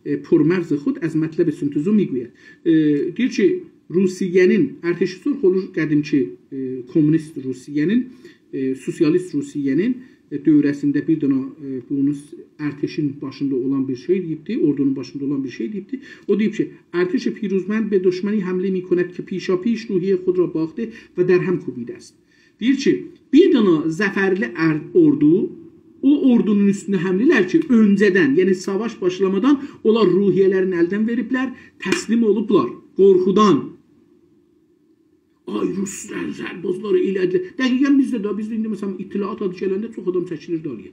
ائ، پرمغز خود از مطلب سون تزو می‌گوید. ائ، دئییر کی، روسیه‌نین، ارتش سرخ اولور قدیمکی، ائ، کمونیست روسیه‌نین، ائ، سوسیالیست روسیه‌نین، ائ، دؤوره‌سینده بیر دنه، ائ، بونون ارتشین باشیندا اولان بیر شئی دئییبدی، اوردونون باشیندا اولان بیر شئی دئییبدی. او دئییب کی، «ارتش پیروزمند به دشمنی حمله می‌کند که پیشاپیش روحیهٔ خود را باخته و در هم کوبیده است.» دئییر کی، بیر دنه ظفرلی ار-، اوردو، او اوردونون اوستونه حمله ائلر کی، اؤنجه‌دن، یعنی ساواش باشلامادان اونلار روحیه‌لرینی الدن وئریبلر، تسلیم اولوبلار، قورخودان. آی، روسلار سربازلاری ائله‌دیلر. دقیقاً بیزده ده، بیزده ایندی، مثلاً، اطلاعات آدی گلنده چوخ آدام چکیلیر دالییا.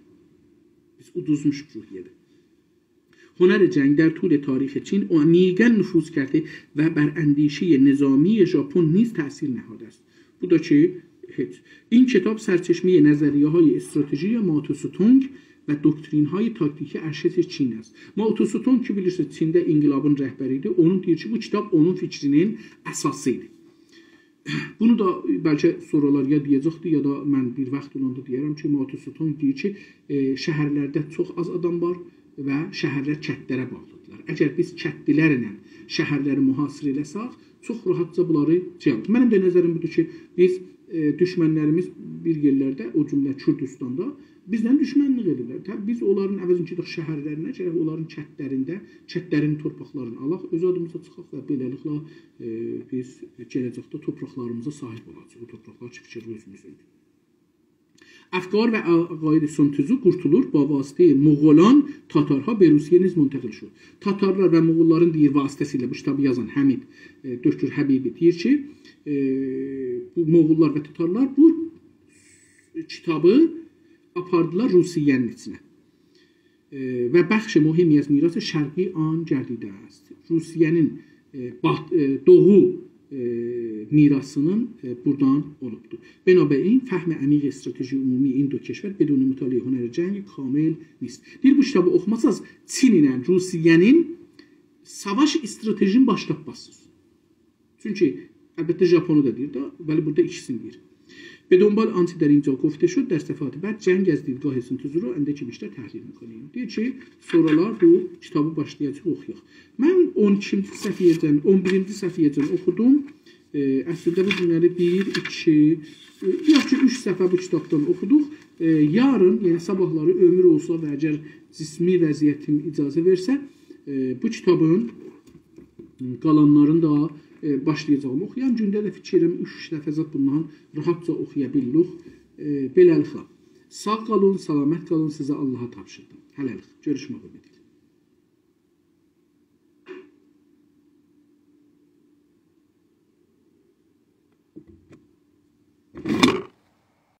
بیز اودوزموشوق روحیه‌ده. هنر جنگ در طول تاریخ چین عمیقاً نفوذ کرده و بر اندیشهٔ نظامی ژاپن نیز تأثیر نهاده است. بو دا کی، هئچ. این کتاب سرچشمهٔ نظریه‌های استراتژی مائو تسه تونگ و دکترین‌های تاکتیکی ارشد چین است. مائو تسه تونگ کی، بیلیرسینیز، چینده انقلابین رهبری ایدی. اونون دئییر کی، بو کیتاب اونون فیکرینین اساسی ایدی. بونو دا بلکه سونرالار یا دئیه‌جکدیر، یا دا من بیر واخت اولاندا دئیه‌رم کی، مائو تسه تونگ دئییر کی، ائ، شهرلرده چوخ آز آدام وار و شهرلر کندلره باغلیدیرلار. اگر بیز کندلیلرله شهرلری محاصره ائله‌سک، چوخ راحتجا بونلاری شئی یاپار. منیم ده نظریم بودور کی، بیز، ائ، دوشمنلریمیز بیر یئرلرده، او جمله کوردوستاندا، بیزله دوشمنلیک ائدیرلر. طبیعی، بیز اونلارین عوضینه گئدک شهرلرینه، گرک اونلارین کندلرینده، کندلرین تورپاقلارینی آلاق، اؤز آدیمیزا چیخاق و بئله‌لیکله، ائ، بیز گله‌جکده تورپاقلاریمیزا صاحیب اولاجاغیق. او تورپاقلار کی، فیکیر اؤزوموزوندور. افکار و عقاید سون تزو قورتولور، با واسطهٔ مغولان تاتارها به روسیه نیز منتقل شد. تاتارلار و مغوللارین، دئییر، واسطه‌سیله بو کیتابی یازان حمید، ائ، دکتر حبیبی دئییر کی، ائ، بو مغوللار و تاتارلار بو کیتابی آپاردیلار روسیه‌نین ایچینه. ائ، و بخش مهمی از میراث شرقی آن گردیده است. روسیه‌نین، ائ، بات-، ائ، دوغو، ائ، میراثینین، ائ، بورادان اولوبدور. بنابراین فهم عمیق استراتژی عمومی این دو کشور بدون مطالعهٔ هنر جنگ کامل نیست. دئییر، بو کیتابی اوخوماساز، چین ایله روسیه‌نین ساواش استراتژی‌نی باشا دوشمزسینیز. چونکی، البته، ژاپونو دا دئییر ده، ولی بورادا ایکیسینی دئییر. به دنبال آنچه در اینجا گفته شد، در صفحات بعد جنگ از دیدگاه سون تزو رو اندکی بیشتر تحلیل می‌کنیم. دئییر کی، سونرالار بو کیتابی باشلایاجاغیق اوخویاق. من اون ایکینجی صفحه‌یه‌جن، اون بیرینجی صفحه‌یه‌جن اوخودوم. ائ، اصلینده بو گونلری بیر، ایکی، ائ، یوخ کی، اوچ صفحه بو کیتابدان اوخودوق. ائ، یارین، یعنی صاباحلاری عؤمور اولسا و اگر جسمی وضعیتیم اجازه وئرسه، ائ، بو کیتابین قالانلارینی دا، ائ، باشلایاجاغام اوخویا. گونده ده فیکیر ائلیرم، اوچ صفحه زاد بوندان راحتجا اوخویا بیلیریک. ائ، بئله‌لیکله، ساغ قالین، سلامت قالین، سیزی آللاها تاپشیردیم. هله‌لیک، گؤروشمک اومیدی ایله.